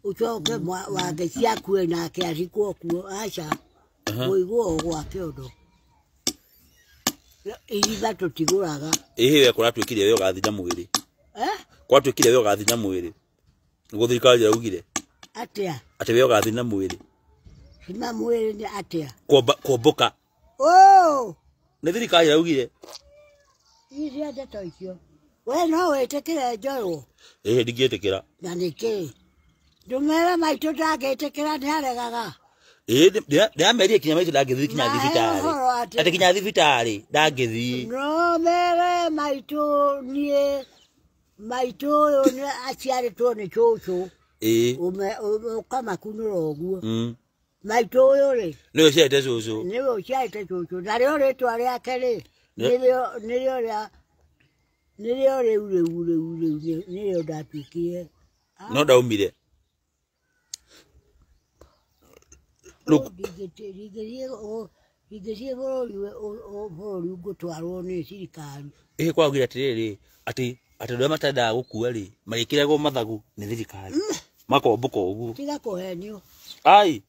Ũcoke wange ciakue nake athikwo kuo. Aca. Kũigwo o gwa kĩondo. Irima tũtigũraga. Ĩhĩ we kũratuĩkire we ũgathi na mwĩrĩ. Eh? Kwatuĩkire we ũgathi na mwĩrĩ. Nĩguo thirikari ĩraugire. Atĩa? Atĩ we ũgathi na mwĩrĩ. Na mwĩrĩ nĩ atĩa? Kuomboka. Oh! Nĩ thirikari ĩraugire. Iria ndeto icio. We no wĩtĩkĩre njoywo. Ĩhĩ ndingĩtĩkĩra. Na nĩkĩ? Ndũmere maitũ ndangĩtĩkĩra nĩaregaga. Ĩhĩ ndĩramerire kinya maitũ ndangĩthiĩ kinya thibitarĩ. Atĩ kinya thibitarĩ ndangĩthiĩ. No mere maitũ niĩ maitũ ũyũ nĩ aciarĩtwo nĩ cũcũ. Ĩĩ. Ũkamakunũra ũguo. Maitũ ũyũ rĩ. Nĩwe ũciarĩte cũcũ. Nĩwe ũciarĩte cũcũ. Narĩo rĩtwa rĩake rĩ. Nĩrĩo nĩrĩo rĩu rĩu rĩu rĩu nĩrĩo ndatuĩkire. No ndaumire. Ndingĩthiĩ bũrũri ngũtwarwo nĩ thirikari. Ĩhĩ kwaugire atĩrĩrĩ atĩ andũ arĩa matendaga gũkua rĩ marĩkĩragwo mathagu nĩ thirikari. Makombũka ũguo. Tiga kũhenio. Ai.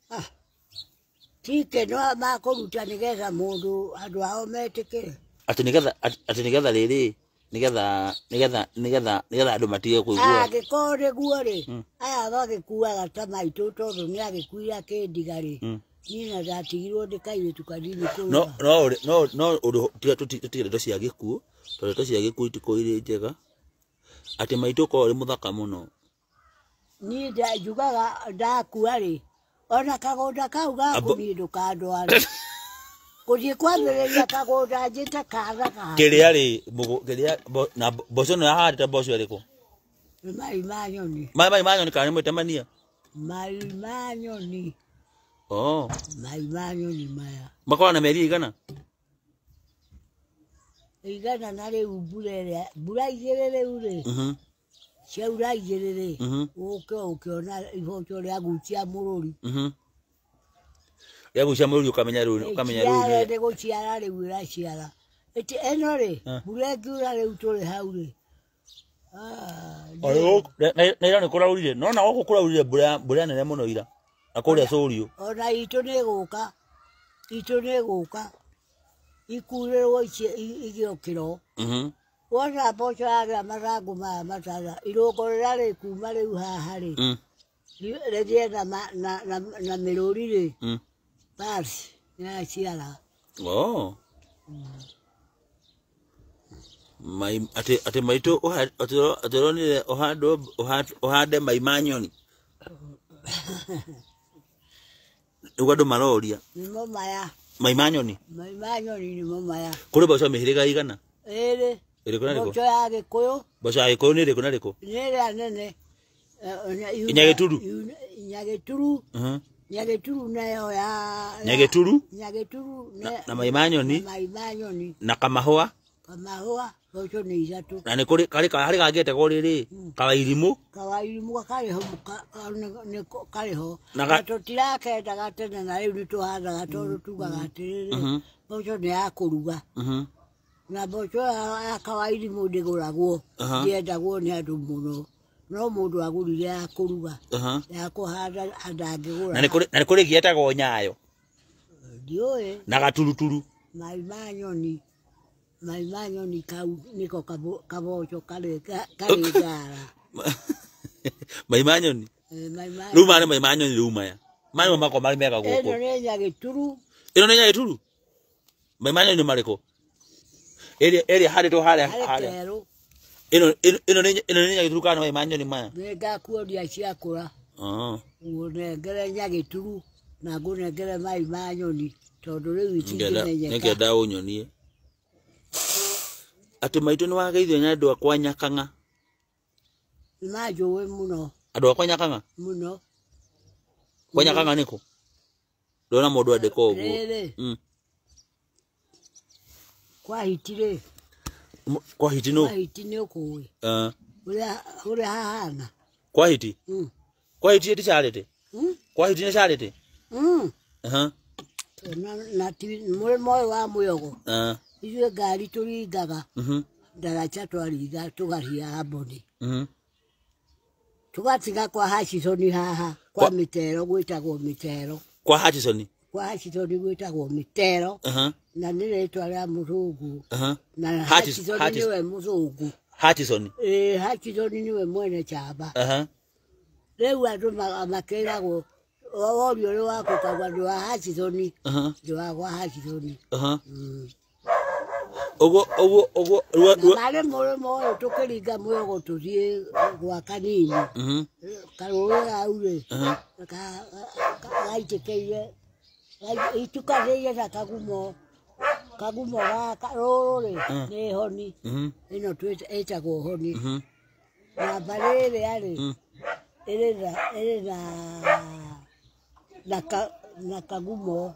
Ti ikeno makũruta nĩgetha mũndũ andũ ao metĩkĩre. Atĩ nĩgetha rĩrĩ nĩgetha nĩgetha nĩgetha nĩgetha andũ matige kũigua. Angĩkorwo nĩguo rĩ aya magĩkuaga ta maitũ tondũ nĩagĩkuire akĩndiga rĩ niĩ na ndatigirwo ndĩ kairĩtu kanini kũrũga. No no no no ũndũ tiga tũtige ndeto cia gĩkuũ tondũ ndeto cia gĩkuũ itikoragwo irĩ njega. Atĩ maitũ ũkoragwo ũrĩ mũthaka mũno. Niĩ njugaga ndakua rĩ ona kagũnda kau gaku niĩ ndũkandware. Gũthiĩ kwambĩrĩria kagũnda njĩte kana gaka. Kĩrĩa rĩ kĩrĩa na mboco ĩno yahandĩte mboco ĩrĩkũ? Nĩ mai ma nyoni. Mai ma nyoni kana nĩ mũtemania? Mai ma nyoni. Oh. Mai ma nyoni maya. Makoragwo na mĩeri igana? Igana na rĩu mbura ĩrĩa mbura igĩrĩ rĩu rĩ. Ciaura igĩrĩ rĩ. Ũke ũkĩona iboco rĩagucia mũrũri. Rĩagucia mũrũri ũkamenya rĩu ũkamenya rĩu. Nĩ gũciara rĩu ĩraciara. Ĩtĩ ĩno rĩ mbura ĩngiura rĩu tũrĩ hau rĩ. Na ira nĩ kũraurire. No na gũkũ kũraurire mbura nene mũno ira. Na kũrĩa Cũriũ. Ona itũ nĩ ĩgũka. Itũ nĩ ĩgũka. Ikurĩrwo igĩokĩro. Wona mboco yagĩa mathangũ maya matara irũngo rĩrĩa rĩkuma rĩu haha rĩ rĩthiĩ na mĩrũri rĩ basi nĩyaciara. Oh. Mai atĩ maitũ atĩronire ũhande mai ma nyoni. Nĩguo andũ maroria. Nĩmo maya. Mai ma nyoni? Mai ma nyoni nĩmo maya. Kũrĩ mboco mĩhĩrĩga igana? Ĩrĩ. Ĩrĩkũ na ĩrĩkũ? Mboco ya Gĩkũyũ. Mboco ya Gĩkũyũ nĩ ĩrĩkũ na ĩrĩkũ? Nĩ ĩrĩa nene. Nyagĩturu? Nyagĩturu. Nyagĩturu nayo ya Nyagĩturu? Nyagĩturu na mai ma nyoni. Mai ma nyoni. Na kamahũa? Kamahũa mboco nĩ ithatũ. Na nĩ kũrĩ harĩ gangĩtagwo rĩrĩ kawairimũ. Kawairimũ karĩ ho karĩ ho. Na tũtirakendaga tene na rĩu nĩtũhandaga tondũ tugaga atĩrĩrĩ mboco nĩ ya kũruga. Na mboco ya kawairimũ ndĩgũragwo ndĩendagwo nĩ andũ mũno. No mũndũ agũrire ya kũruga ya kũhanda ndangĩgũra. Na nĩ kũrĩ ĩngĩ yetagwo nyayo. Ndiũĩ. Na gaturuturu. Mai ma nyoni. Mai ma nyoni kau nĩko kaboco karĩ ngara. Mai ma nyoni? Rĩu maya nĩ mai ma nyoni rĩu maya. Maya nĩmo makoragwo marĩ mega gũkũ. Ĩno nĩ nyagĩturu. Ĩno nĩ nyagĩturu? Mai ma nyoni nĩ marĩkũ? Ĩrĩa ĩhandĩtwo harĩa harĩa. Ĩno nĩ nyagĩturu kana nĩ mai ma nyoni maya? Nĩngakuonia ciakũra. Ngũnengere nyagĩturu na ngũnengere mai ma nyoni tondũ rĩu itingĩmenyeka. Nĩngenda ũnyonie. Atĩ maitũ nĩ wageithio nĩ andũ akwa Nyakang'a. Nĩ manjũĩ mũno. Andũ akwa Nyakang'a? Mũno. Kwa Nyakang'a nĩkũ? Ndona mũndũ andĩka ũguo. Rĩrĩ. Kwa hiti rĩ. Kwa hiti nũ? Kwa hiti nĩ ũkũĩ. Ũrĩa hahana. Kwa hiti? Kwa hiti ti Charity? Kwa hiti nĩ Charity? Na ti mũrĩmo ũyũ wa Mũyogo. Ithuĩ ngari tũringaga. Ndaraca twaringa tũgathiĩ Amboni. Tũgatiga kwa Hutchison haha kwa Mĩtero gwĩtagwo Mĩtero. Kwa Hutchison? Kwa Hutchison gwĩtagwo Mĩtero. Na nĩ rĩtwa rĩa mũthũngũ. Na Hutchison nĩwe mũthũngũ. Hutchison? Ĩĩ, Hutchison nĩwe mwene chamba. Rĩu andũ makĩragwo worio ũrĩ waku ũkauga ndĩ wa Hutchison. Ndĩ wa gwa Hutchison. Ũguo ũguo ũguo na marĩ mũrĩmo ũyũ tũkĩringa Mũyogo tũthiĩ gwa Kanini. Karũĩ hau rĩ gaitĩkĩire itukanĩire na kagumo kagumo gaka rũrũ rĩ nĩ honi ĩno ĩtagwo honi. Na mbarĩ ĩrĩa rĩ ĩrĩ na na kagumo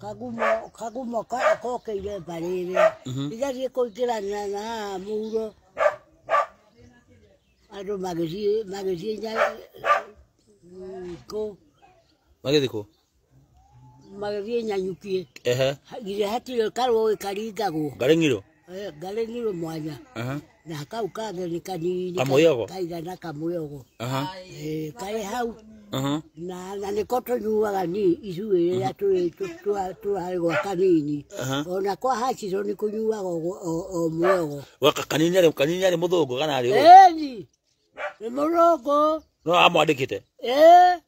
kagumo kagumo kokĩire mbarĩ ĩrĩa igathiĩ kũingĩrana na haha mũhuro andũ magĩthiĩ kũ magĩthiĩ kũ magĩthiĩ Nyanyukie. Githĩ hatirĩ karũĩ karingagwo Ngarĩng'iro. Ngarĩng'iro mwanya. Na kau kangĩ nĩ kanini kaigana Kamũyogo. Karĩ hau. Na nĩko tũnyuaga ni ithuĩ rĩrĩa tũrarĩ gwa Kanini. Ona kwa Hutchison nĩ kũnyuaga o Mũyogo. Gaka Kanini arĩ Kanini arĩ mũthũngũ kana arĩ ũ? Ĩni nĩ mũthũngũ. No amwandĩkĩte? Ĩĩ.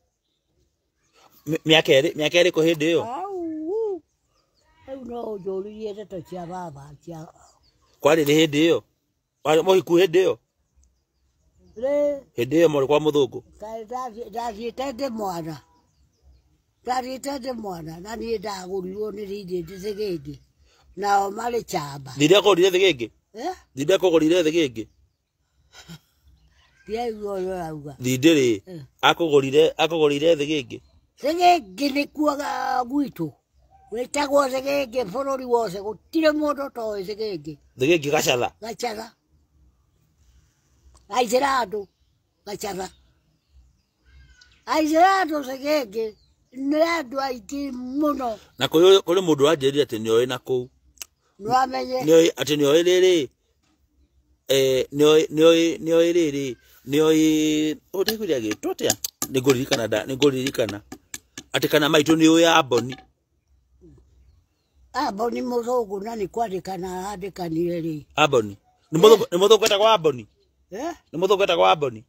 Mĩaka ĩrĩkũ hĩndĩ ĩyo? Rĩu no ũnjũririe ndeto cia baba cia kwarĩ rĩ hĩndĩ ĩyo? Mũhiku hĩndĩ ĩyo? Hĩndĩ ĩyo mwarĩ kwa mũthũngũ? Ndathiĩte ndĩ mwana. Ndathiĩte ndĩ mwana na niĩ ndagũrirwo nĩ thirĩ thĩgĩngĩ. Nao marĩ chamba. Thirĩ akũgũrire thĩgĩngĩ? Thirĩ akũgũrire thĩgĩngĩ? Ndiaigua ũrĩa ũrauga. Thindĩ rĩ akũgũrire thĩgĩngĩ? Thĩgĩngĩ nĩkuo gwitũ. Wĩtagwo thĩgĩngĩ bũrũri wothe gũtirĩ mũndũ ũtoĩ thĩgĩngĩ. Thĩgĩngĩ Gacatha? Gacatha. Aicĩra andũ Gacatha. Aicĩra andũ thĩgĩngĩ nĩ andũ aingĩ mũno. Na kũrĩ mũndũ wanjĩrire atĩ nĩoĩ na kũu. Nĩwamenye. Nĩoĩ atĩ nĩoĩ rĩrĩ nĩoĩ rĩrĩ nĩoĩ ũtaiguire agĩtwo atĩa? Nĩngũririkana nĩngũririkana atĩ kana maitũ nĩũĩ Amboni. Amboni mũthũngũ na nĩ kwandĩkana arandĩkanire rĩ. Amboni nĩ mũthũngũ etagwo Amboni? Nĩ mũthũngũ etagwo Amboni?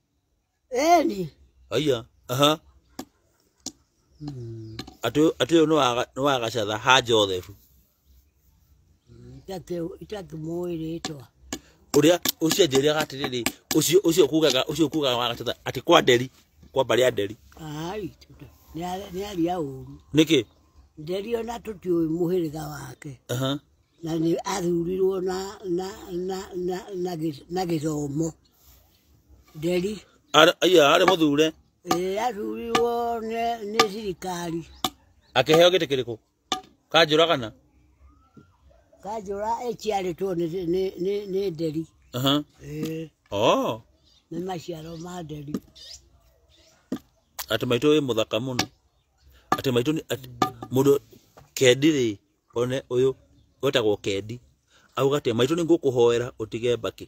Ĩni. Aya. Atĩ ũyũ nĩ wa Gacatha ha Joseph. Itakĩmũĩ rĩtwa. Ũrĩa ũcio anjĩrĩraga atĩrĩrĩ ũcio kugaga wa Gacatha atĩ kwa Nderi kwa mbarĩ ya Nderi. Ai nĩ aria ũru. Nĩkĩ? Nderi ona tũtiũĩ mũhĩrĩga wake. Na nĩ athurirwo na gĩthomo. Nderi. Aya arĩ mũthure? Ĩĩ athurirwo nĩ thirikari. Akĩheo gĩtĩ kĩrĩkũ? Kanjũra kana? Kanjũra ĩciarĩtwo nĩ Nderi. Ĩĩ. Nĩ maciaro ma Nderi. Atĩ maitũ wĩ mũthaka mũno. Atĩ maitũ mũndũ Kendi rĩ one ũyũ wetagwo Kendi auga atĩ maitũ nĩngũkũhoera ũtige mbakĩ.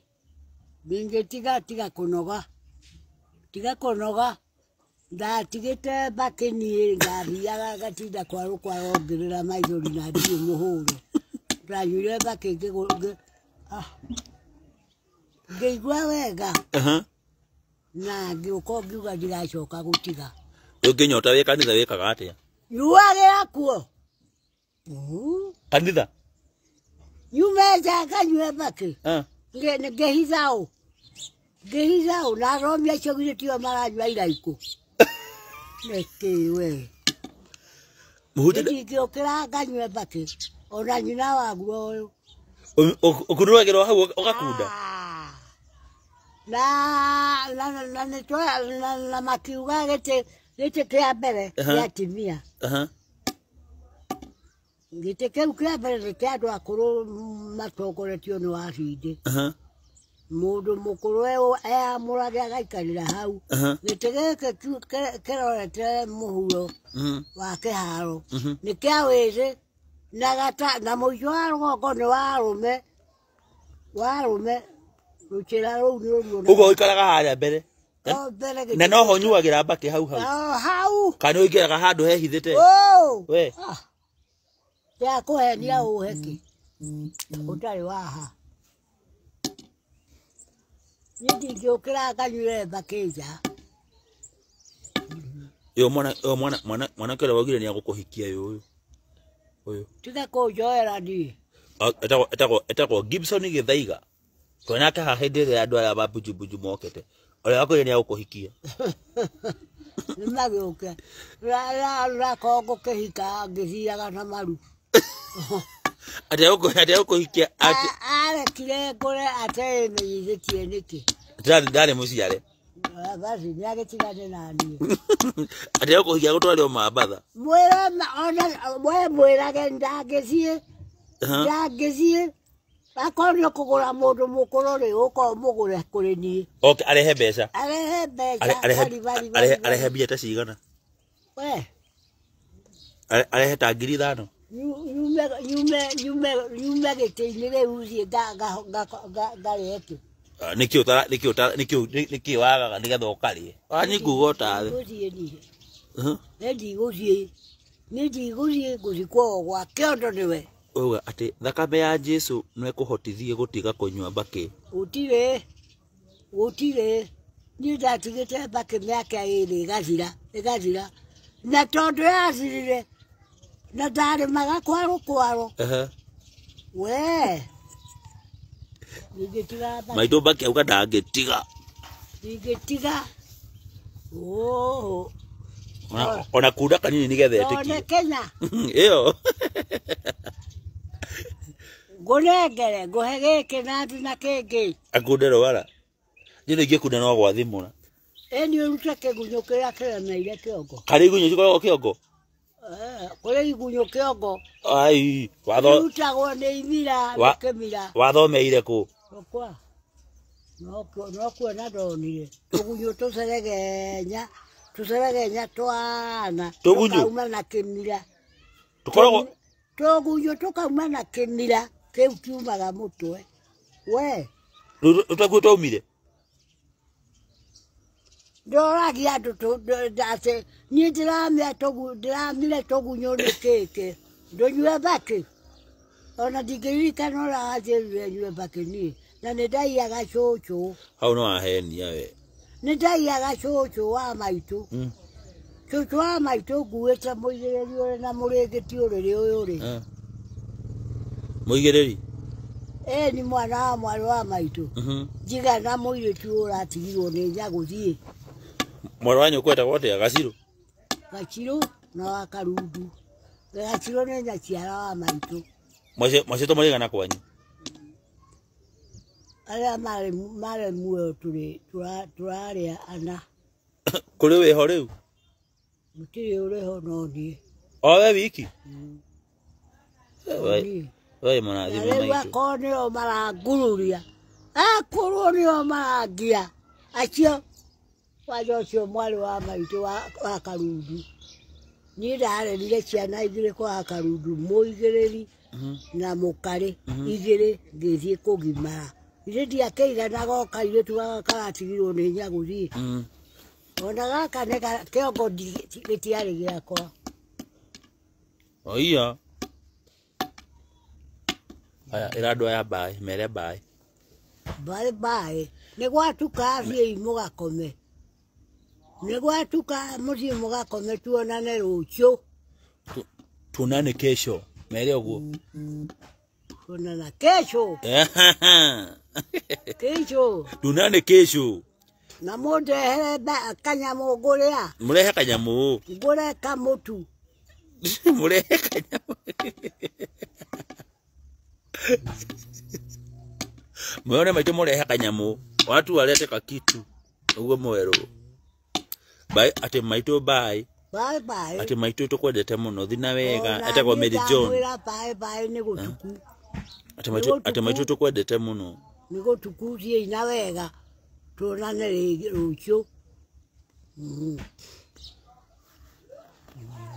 Ndingĩtiga tiga kũnoga. Tiga kũnoga. Ndatigĩte mbakĩ niĩ ndathiaga ngatinda kwarũkwa rongerera maithori na ndirĩ mũhũre. Ndanyuire mbakĩ ngĩigua wega. Na ngĩũka ngiuga ndigacoka gũtiga. Ũngĩnyota wĩ kanitha wĩkaga atĩa? Nyuagĩra kuo. Kanitha? Nyume nja nganyue mbakĩ. Ngĩhitha ũ. Ngĩhitha ũ na athomi acio githĩ tio maranyua iraikũ. Nĩkĩ we? Ndingĩũkĩra nganyue mbakĩ. Ona nyina waguo ũyũ. Ũkunũragĩrwo hau ũgakunda. Na na na na na makiuga gĩtĩ kĩa mbere kĩa atumia. Gĩtĩ kĩu kĩa mbere nĩ kĩa andũ akũrũ matongoretio nĩ wacindĩ. Mũndũ mũkũrũ eamũrage agaikarĩra hau. Gĩtĩ gĩkĩ kĩrorete mũhuro wa kĩharo nĩ kĩa wĩthĩ na gata na mũico wa rũgongo nĩ wa arũme rũcĩra rũu nĩ rũruo. Ũguo ũikaraga harĩa mbere na noho nyuagĩra mbakĩ hau hau hau kana ũingĩraga handũ hehithĩte we ndakũhenia ũhe kĩ ũtarĩ waha. Niĩ ndingĩũkĩra nganyuĩre mbakĩ nja. Ĩyo mwana mwanake ũrĩa waugire nĩ agũkũhikia ũyũ ũyũ tiga kũnjoera niĩ. Etagwo Gibson Gĩthaiga. Twĩ nake haha hĩndĩ ĩrĩa andũ aya ba Bujubuju mokĩte. Ũrĩa wakwĩrire nĩ agũkũhikia. Nĩ magĩũke rakorwo ngũkĩhika ngĩthiaga na maru. Atĩ agũkũhikia arekire ngũre atemenyithĩtie nĩkĩ. Ndarĩ mũciare. Basi nĩ agĩtigane na niĩ. Atĩ agũkũhikia gũtware o Mambatha. Mwĩre ona we mwĩrage ndangĩthiĩ ndangĩthiĩ. Akorwo nĩ ũkũgũra mũndũ mũkũrũ rĩ, ũka ũmũgũre kũrĩ niĩ. Okay, arehe mbeca. Arehe mbeca. Arehe mbia ta cigana? We. Arehe ta 5,000. Nyume gĩtĩ-inĩ rĩu thiĩ ngarĩe kĩ? Nĩkĩo wagaga nĩgetha ũkarĩe. Wanyi nguga ũtarĩ. Ndigũthiĩ niĩ. Nĩ ndigũthiĩ. Nĩ ndigũthiĩ ngũthikwo o gwa kĩondo nĩwe. Uga atĩ thakame ya Jesu no ĩkũhotithie gũtiga kũnyua mbakĩ. Gũtirĩ gũtirĩ. Niĩ ndatigĩte mbakĩ mĩaka ĩrĩ ĩgathira na tondũ yathirire na ndarĩmaga kwaro kwaro. We ndingĩtiga mbakĩ. Maitũ mbakĩ auga ndangĩtiga. Ndingĩtiga. Ona kunda kanini nĩgetha ĩtĩkie. One Kenya. Ĩyo. Ngũnengere ngũhe gĩkĩ na thi na kĩngĩ. Akunde rwara. Niĩ ingĩkunda no gwathimũra. Ĩni ũrute kĩgunyũ kĩrĩa kĩremeire kĩongo. Karĩ igunyũ cikoragwo kĩongo? Kũrĩ igunyũ kĩongo. Ai, irutagwo nĩ imira nĩ kĩmira. Wathomeire kũ? Kwa. No kuona ndonire. Tũgunyũ tũceregenya, tũceregenya twana. Tũgunyũ? Tũkauma na kĩmira. Tũkoragwo tũgunyũ tũkauma na kĩmira. Kĩu kiumaga mũtwe. We. Rũtakuo twaumire? Ndoragia andũ atĩ niĩ ndĩramire tũgunyũ nĩ kĩkĩ. Ndũnyue mbakĩ. Ona ndingĩririkana ũrĩa wanjĩrire nyue mbakĩ niĩ. Na nĩ ndaiyaga cũcũ. Hau no wahenia we. Nĩ ndaiyaga cũcũ wa maitũ. Cũcũ wa maitũ nguĩte mũigĩrĩri ũrĩ na mũrĩngĩti ũrĩrĩ ũyũ rĩ. Mũigĩrĩri? Ĩ ni mwana wa mwarĩ wa maitũ. Njigana mũirĩtu ũratigirwo nĩ nyagũthiĩ. Mwarĩ wa nyũkwa etagwo atĩa? Gacirũ? Gacirũ na wa Karundu. Gacirũ nĩ nyaciara wa maitũ. Mwaciĩtwo mũrĩ kwanyu? Arĩa marĩ muoyo tũrarĩa ana. Kũrĩ wĩho rĩu? Gũtirĩ ũrĩho no niĩ. O we wiki? We mũrathime Rĩu maitũ. akorwo nĩo marangururia. Akorwo nĩo marangia. Acio wanja ũcio mwarĩ wa maitũ wa Karundu. Niĩ ndarerire ciana igĩrĩ kwa Karundu, mũigĩrĩri na mũkarĩ igĩrĩ ngĩthiĩ kũgimara. Ithe ndiakĩiganaga o kairĩtu gaka karatigirwo nĩ nyagũthiĩ. Ona gaka nĩ kĩongo gĩtiarĩ gĩakwa. Oiya. Aya, ĩra andũ aya mbaĩ, mere mbaĩ. Mbaĩ mbaĩ. Nĩ gwatuka thiĩi mũgakome. Nĩ gwatuka mũthiĩ mũgakome tuonane rũciũ. Tuonane kesho. Mere ũguo. Tuonana kesho. Kesho. Tuonane kesho. Na mũndehere kanyamũ ngũrĩa. Mũrehe kanyamũ. Ngũre kamũtu. Mũrehe kanyamũ. Mwone maitũ mũrehe kanyamũ, watu walete kakitu ũguo mwerũ. Bye, atĩ maitũ bye. Bye bye. Atĩ maitũ tũkwendete mũno, thi na wega. Etagwo Mary John. Ndamwĩra bye bye nĩ gũtuku. Atĩ maitũ tũkwendete mũno. Nĩ gũtuku, thiĩi na wega, tuonane rĩngĩ rũciũ.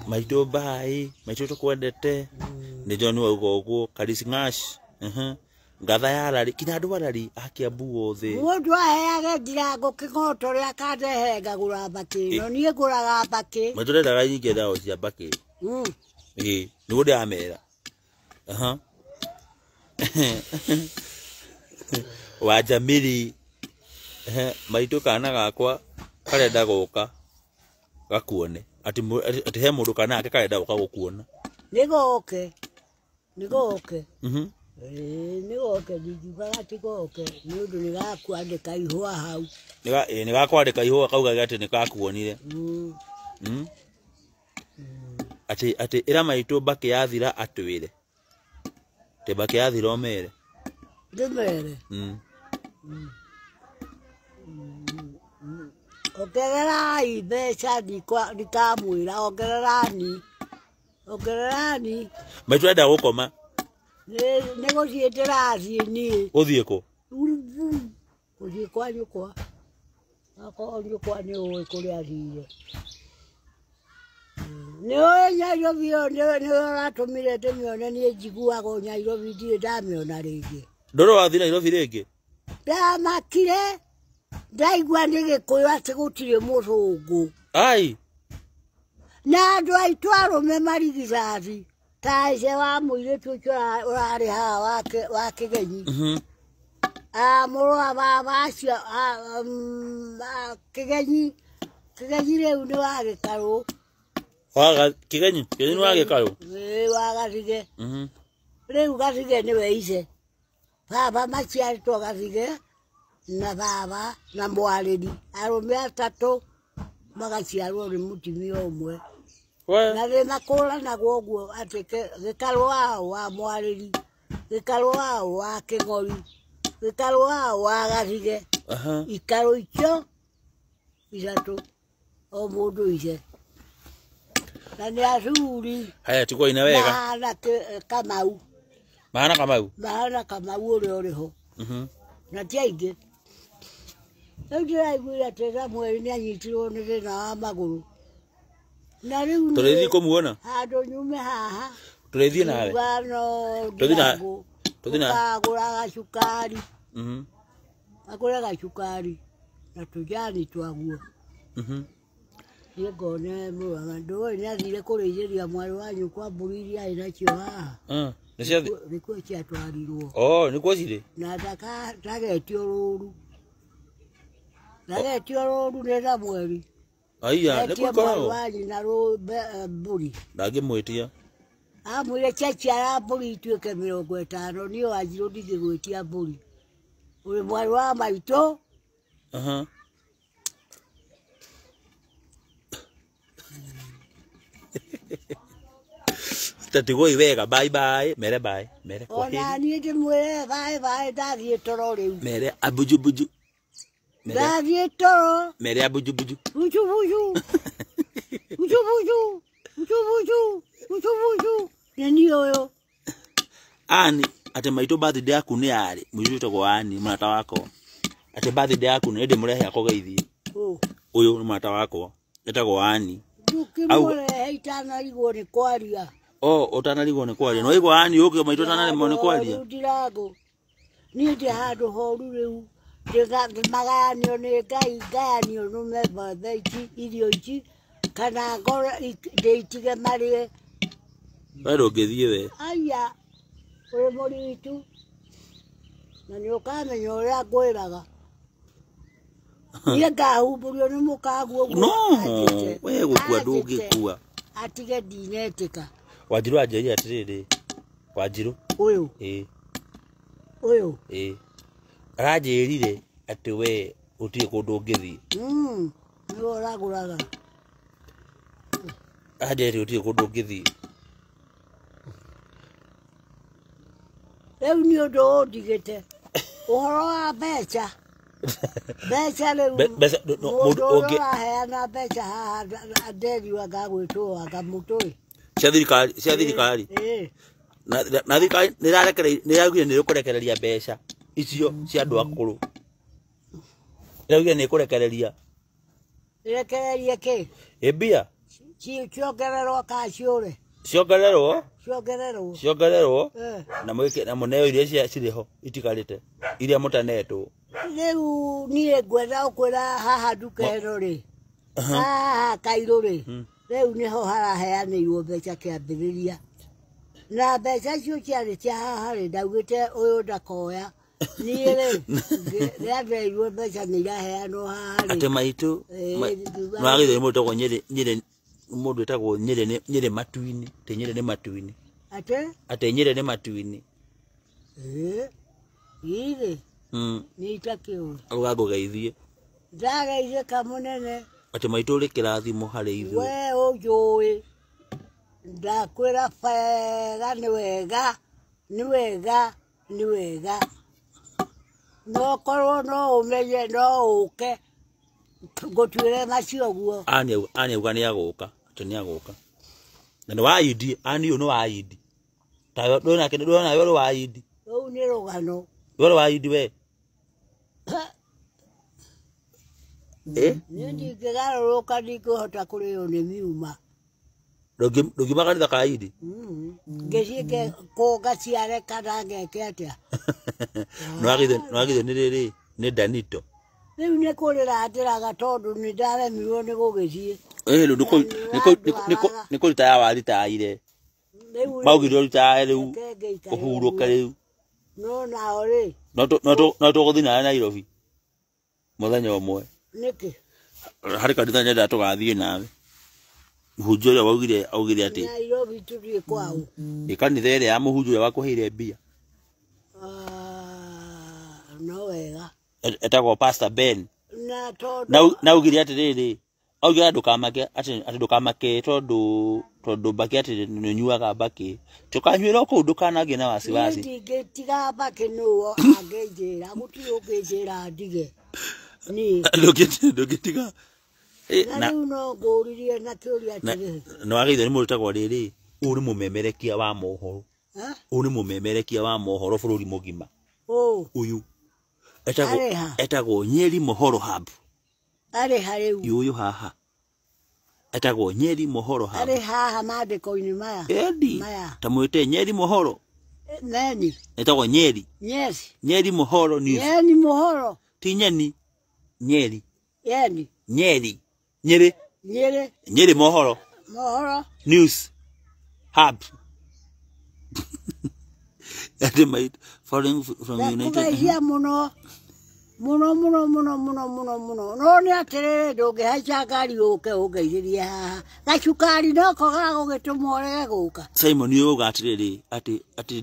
Maitũ bye, maitũ tũkwendete. Nĩ John wauga ũguo, Karis Ngash. Ngatha ya Rari, kinya andũ a Rari a Kiambu othe. Mũndũ aheage ndirango kĩng'oto rĩa kandehe ngagũra mbakĩ ĩno, niĩ ngũraga mbakĩ. Maitũ ndendaga nyingĩ thao cia mbakĩ. Ĩĩ, nĩguo ndĩramera. Wa Jamili. Maitũ kana gakwa karenda gũka gakuone. Atĩ he mũndũ kana gake karenda gũka gũkuona. Nĩgoke. Nĩgoke. Nĩgoke, ndingiugaga ti goke, nĩ ũndũ nĩgakwandĩka ihũa hau. Nĩgakwandĩka ihũa kaugaga atĩ nĩgakuonire. Atĩ ĩra maitũ mbakĩ yathira atwĩre. Atĩ mbakĩ yathira ũmere. Ndĩmere. Ongererai mbeca ndikamwĩra, ongererani. Ongererani. Maitũ arenda gũkoma. Nĩ gũthiĩ ndĩrathiĩ niĩ. Ũthiĩ kũ? Gũthiĩ kwa nyũkwa. Akorwo nyũkwa nĩ ũĩ kũrĩa athire. Nĩ ũĩ Nairobi ĩyo nĩwe ũratũmire ndĩmĩone, niĩ njiguaga Nairobi ndirĩ ndamĩona rĩngĩ. Ndũrĩ wathiĩ Nairobi rĩngĩ? Ndamakire, ndaigua nĩ Gĩkũyũ atĩ gũtirĩ mũthũngũ. Ai! Na andũ aitũ arũme marigithathi. Ta ice wa mũirĩtu ũcio ũrarĩ haha wa Kĩgenyi. Mũrũ wa baba acio, Kĩgenyi, Kĩgenyi rĩu nĩ wa Gĩkarũ. Wa Kĩgenyi? Kĩgenyi nĩ wa Gĩkarũ? Ĩĩ, wa Gathige. Rĩu Gathige nĩwe ice. Baba maciarĩtwo Gathige na baba na mwarĩri. Arũme atatũ magaciarwo nĩ mũtumia ũmwe. Na nĩ makũranagwo ũguo atĩ Gĩkarũ wao wa mwarĩri, Gĩkarũ wao wa Kĩng'ori, Gĩkarũ wao wa Gathige. Ikarũ icio ithatũ o mũndũ ice. Na nĩ athuri. Haya, tigwo ina wega. Mahana Kamau. Mahana Kamau? Mahana Kamau ũrĩa ũrĩ ho. Na ti aingĩ. Rĩu ndĩraiguire atĩ Samuel nĩ anyitirwo nĩ thĩna wa magũrũ. Na rĩu Tũrĩthiĩ kũmuona? Handũ nyume haha. Tũrĩthiĩ nawe? Tũrĩthiĩ nawe? Tũthiĩ nawe? Ũkagũra gacukari. Agũre gacukari na tũjani twaguo. Niĩ ngone mũrũa ndũĩ nĩ athire kũrĩithĩria mwarĩ wa nyũkwa mbũri iria arĩ nacio haha. Nĩkuo ciatwarirwo. Oh, nĩkuo cirĩ? Na ndagetio rũru. Ndagetio rũru nĩ Samueli. Aiya, nĩkuo ikoragwo? Mwarĩ wa nyina mbũri. Ndangĩmwĩtia. Amwĩre ciaciara mbũri ituĩke 50, niĩ Wanjirũ ndingĩgwĩtia mbũri. Ũrĩ mwarĩ wa maitũ. Tatigoi wega, bye bye, mere bye, mere kwa heri. Ona niĩ ndĩmwĩre bye bye, ndathiĩ toro rĩu. Mere abujubuju. Ndathiĩ toro. Mere abujubuju. Bujubuju. Bujubuju. Bujubuju. Bujubuju. Nĩ niĩ ũyũ. Ani, atĩ maitũ birthday yaku nĩ yarĩ, mũirĩtu wĩtagwo Ani, mũrata wakwa. Atĩ birthday yaku nĩ ndĩmũrehe akũgeithie. Ũyũ nĩ mũrata wakwa, etagwo Ani. Ndũkĩmũrehe itanarigwo nĩ kwaria. Oh, ũtanarigwo nĩ kwaria. No waigua Ani ũkĩ maitũ ũtanaremwo nĩ kwaria? Ndirango. Niĩ ndĩ handũ horu rĩu. Ndĩmagayanio nĩ Ngai, ngayanio nũme mbembe ici, irio ici, kana ngorwo ndĩitige marĩe. We ndũngĩthiĩ we. Aya, ũrĩ mũritu. Na nĩ ũkamenya ũrĩa ngwĩraga. Niĩ ngahumbũrio nĩ mũkaguo ũguo. No, we gũkua ndũngĩkua. Atige ndinetĩka. Wanjirũ anjĩrire atĩrĩrĩ, Wanjirũ. Ũyũ. Ĩĩ. Ũyũ. Ĩĩ. Aranjĩrire atĩ we gũtirĩ kũndũ ũngĩthiĩ. Nĩwe ũragũraga. Aranjĩrire gũtirĩ kũndũ ũngĩthiĩ. Rĩu nĩ ũndũ ũndigĩte ũhoro wa mbeca mbeca rĩu Mbeca mũndũ mũndũ ũrĩa ũngĩ ũraheana mbeca haha nderirwo anga gwĩtwo anga mũtũĩ cia thirikari, cia thirikari. Ĩĩ. Na thirikari nĩ nĩraugire nĩ ĩkũrekereria mbeca icio cia andũ akũrũ. Ĩraugire nĩ ĩkũrekereria. Ĩrekererie kĩ? Ĩ mbia Ciongererwo kana ciũre? Ciongererwo. Ciongererwo. Ciongererwo. Eh. Na mwĩke na mũneo iria cia cirĩ ho itigarĩte iria mũtanetwo. Rĩu niĩ ngwenda gũkwĩra haha nduka ĩno rĩ, haha Kairũ rĩ, rĩu nĩho haraheanĩirwo mbeca kĩambĩrĩria. Na mbeca icio ciarĩ cia haha rĩ, ndaugĩte ũyũ ndakoya. Niĩ rĩ, rĩanderirwo mbeca nĩ iraheanwo haha rĩ. Atĩ maitũ nĩwagĩrĩirwo nĩ mũndũ wĩtagwo Nyĩrĩ, Nyĩrĩ, mũndũ wĩtagwo Nyĩrĩ nĩ Nyĩrĩ matu-inĩ, atĩ Nyĩrĩ nĩ matu-inĩ. Atĩ? Atĩ Nyĩrĩ nĩ matu-inĩ. Ĩĩ. Githĩ? Nĩ itakĩũĩ. Auga ngũgeithie. Ndageithĩka mũnene. Atĩ maitũ ũrĩ kĩrathimo harĩ ithuĩ. We ũnjũĩ. Ndakwĩra wega nĩ wega, nĩ wega, nĩ wega. No korwo no ũmenye no ũke ngũtuĩre macio ũguo. Ani auga nĩ agũka, atĩ nĩ agũka. Na nĩ wa Indi, ani ũyũ nĩ wa Indi. Ta ndũrĩ ndũrona we ũrĩ wa Indi. Rũu nĩ rũgano. We ũrĩ wa Indi we. Eh? Niĩ ndingĩgarũrũka ndingĩhota kũrĩo nĩ miuma. Ndũngiuma kanitha ka Indi? Ngĩthiĩ kũ ngaciare kana ngeke atĩa? Nĩwagithio nĩ rĩrĩ, nĩ Danito. Rĩu nĩ kũrĩra ndĩraga tondũ nĩ ndaremirwo nĩ gũgĩthiĩ. Ĩĩ rĩu nĩ kũritaya waritaire. Maugire ũritaye rĩu, ũhurũke rĩu. No nao rĩ. No tũgũthiĩ nawe Nairobi mũthenya ũmwe. Nĩkĩ? Harĩ kanitha nyendaga tũgathiĩ nawe. Mũhunjia ũrĩa waugire augire atĩ Nairobi tũthiĩ kwaũ? Nĩ kanitha ĩrĩa ya mũhunjia ũrĩa wakũheire mbia. No wega. Etagwo Pastor Ben. Na tondũ Na augire atĩrĩrĩ, augire ndũkamake, atĩ ndũkamake tondũ mbakĩ atĩ nĩũnyuaga mbakĩ. Tũkanyuĩra o kũu ndũkanagĩe na wasiwasi. Niĩ ndingĩtiga mbakĩ nũũ angĩnjĩra, gũtirĩ ũngĩnjĩra ndige. Niĩ. Ndũngĩtiga. Na rĩu no ngũririe na kĩũria atĩrĩrĩ. Nĩwagĩrĩirwo nĩ mũndũ wĩtagwo rĩrĩ, ũyũ nĩ mũmemerekia wa mohoro. Ũyũ nĩ mũmemerekia wa mohoro bũrũri mũgima. Ũyũ. Etagwo Nyeri Mohoro Hub. Arĩ ha rĩu? Ũyũ haha. Etagwo Nyeri Mohoro Hub. Arĩ haha maandĩko-inĩ maya. Endi. Maya. Ta mwĩte Nyeri Mohoro. Neni. Etagwo Nyeri. Nyeri. Nyeri Mohoro News. Nyeri Mohoro. Ti Nyeni. Nyeri. Nyeni. Nyeri. Nyeri. Nyeri. Nyeri Mohoro. Mohoro. News Hub. Ati mate following from United. Ndakugeithia mũno. Mũno mũno mũno mũno mũno mũno. No nĩ atĩrĩrĩ ndũngĩhaica ngari ũke ũngeithĩrie haha. Gacukari noko gagũgĩtũma ũrege gũka. Simon ũyũ auga atĩrĩrĩ, atĩ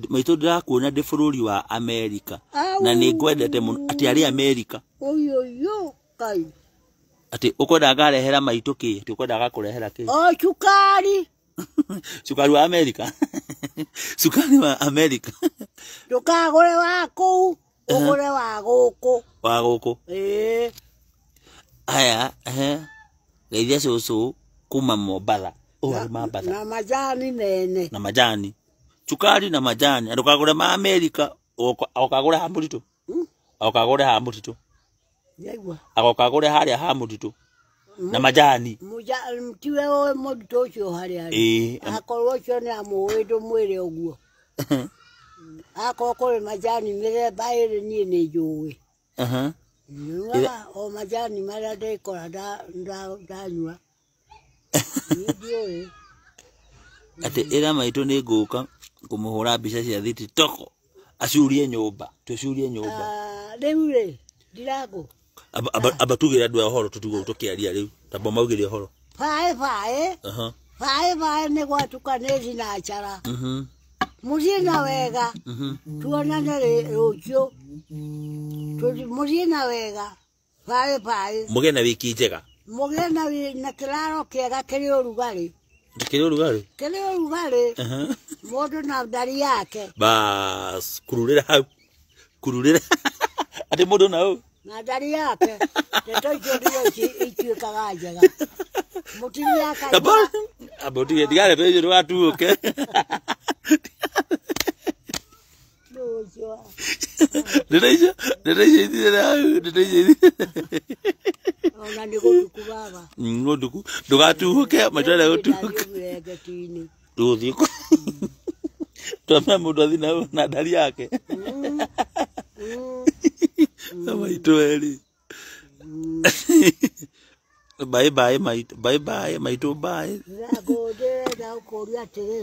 maitũ ndĩrakuona ndĩ bũrũri wa Amerika. Na nĩ ngwendete mũno atĩ arĩ Amerika. Ũyũyũ Ngai. Atĩ ũkwenda ngarehera maitũ kĩ? Atĩ ũkwenda gakũrehera kĩ? O cukari. Cukari wa Amerika. Cukari wa Amerika. Ndũkagũre wa kũu, ũgũre wa gũkũ. Wa gũkũ. Ĩĩ. Aya, geithia cũcũ kuma Mombatha. Ũyũ arĩ Mombatha. Na majani mene. Na majani. Cukari na majani. Ndũkagũre ma Amerika, ũkagũre ha mũtitũ. Ũkagũre ha mũtitũ. Nĩguo. Agokagũre harĩa ha mũtitũ. Na majani. Tiwe ũĩ mũtitũ ũcio harĩa arĩ. Ĩĩ. Akorwo ũcio nĩ amũĩ ndũmwĩre ũguo. Akorwo kũrĩ majani mĩthemba ĩrĩ niĩ nĩ njũĩ. Nyuaga o majani marĩa ndĩkora ndanyua. Niĩ ndiũĩ. Atĩ ĩra maitũ nĩ ngũka kũmũhũra mbica cia TikTok acurie nyũmba, tũcurie nyũmba. Rĩu rĩ, ndirangũ. Amba tugĩre andũ aya ũhoro tũtigwo tũkĩaria rĩu. Tamba maugĩre ũhoro. Baĩ baĩ. Baĩ baĩ nĩ gwatuka nĩ thinacara. Mũthiĩ na wega. Tuonane rũciũ. Mũthiĩ na wega. Baĩ baĩ. Mũgĩe na wiki njega. Mũgĩe na kĩraro kĩega kĩrĩ ũrugarĩ. Ndikĩrĩ ũrugarĩ. Kĩrĩ ũrugarĩ. Mũndũ na ndari yake. Bas, kururĩra hau. Kururĩra. Atĩ mũndũ na ũ. Na ndari yake. Ndeto icio ndio ituĩkaga njega. Mũtumia Amba, akaigua. amba utige ndigare pejo ndũgatuũke. Nũ ũcio? Ndeto icio, ndeto icio ithirĩre hau, ndeto icio ithirĩre. Ona nĩ gũtuku baba. Ng'ũnduku, ndũgatuũke, maitũ arĩa gũtuũka. Ndũgathiĩ. Ndũgũthiĩ kũ. Twamenya mũndũ athiĩ na ndari yake. Na maitũ erĩ. Bye bye maitũ, bye bye maitũ bye. Ndĩrenda gũkũria atĩrĩ.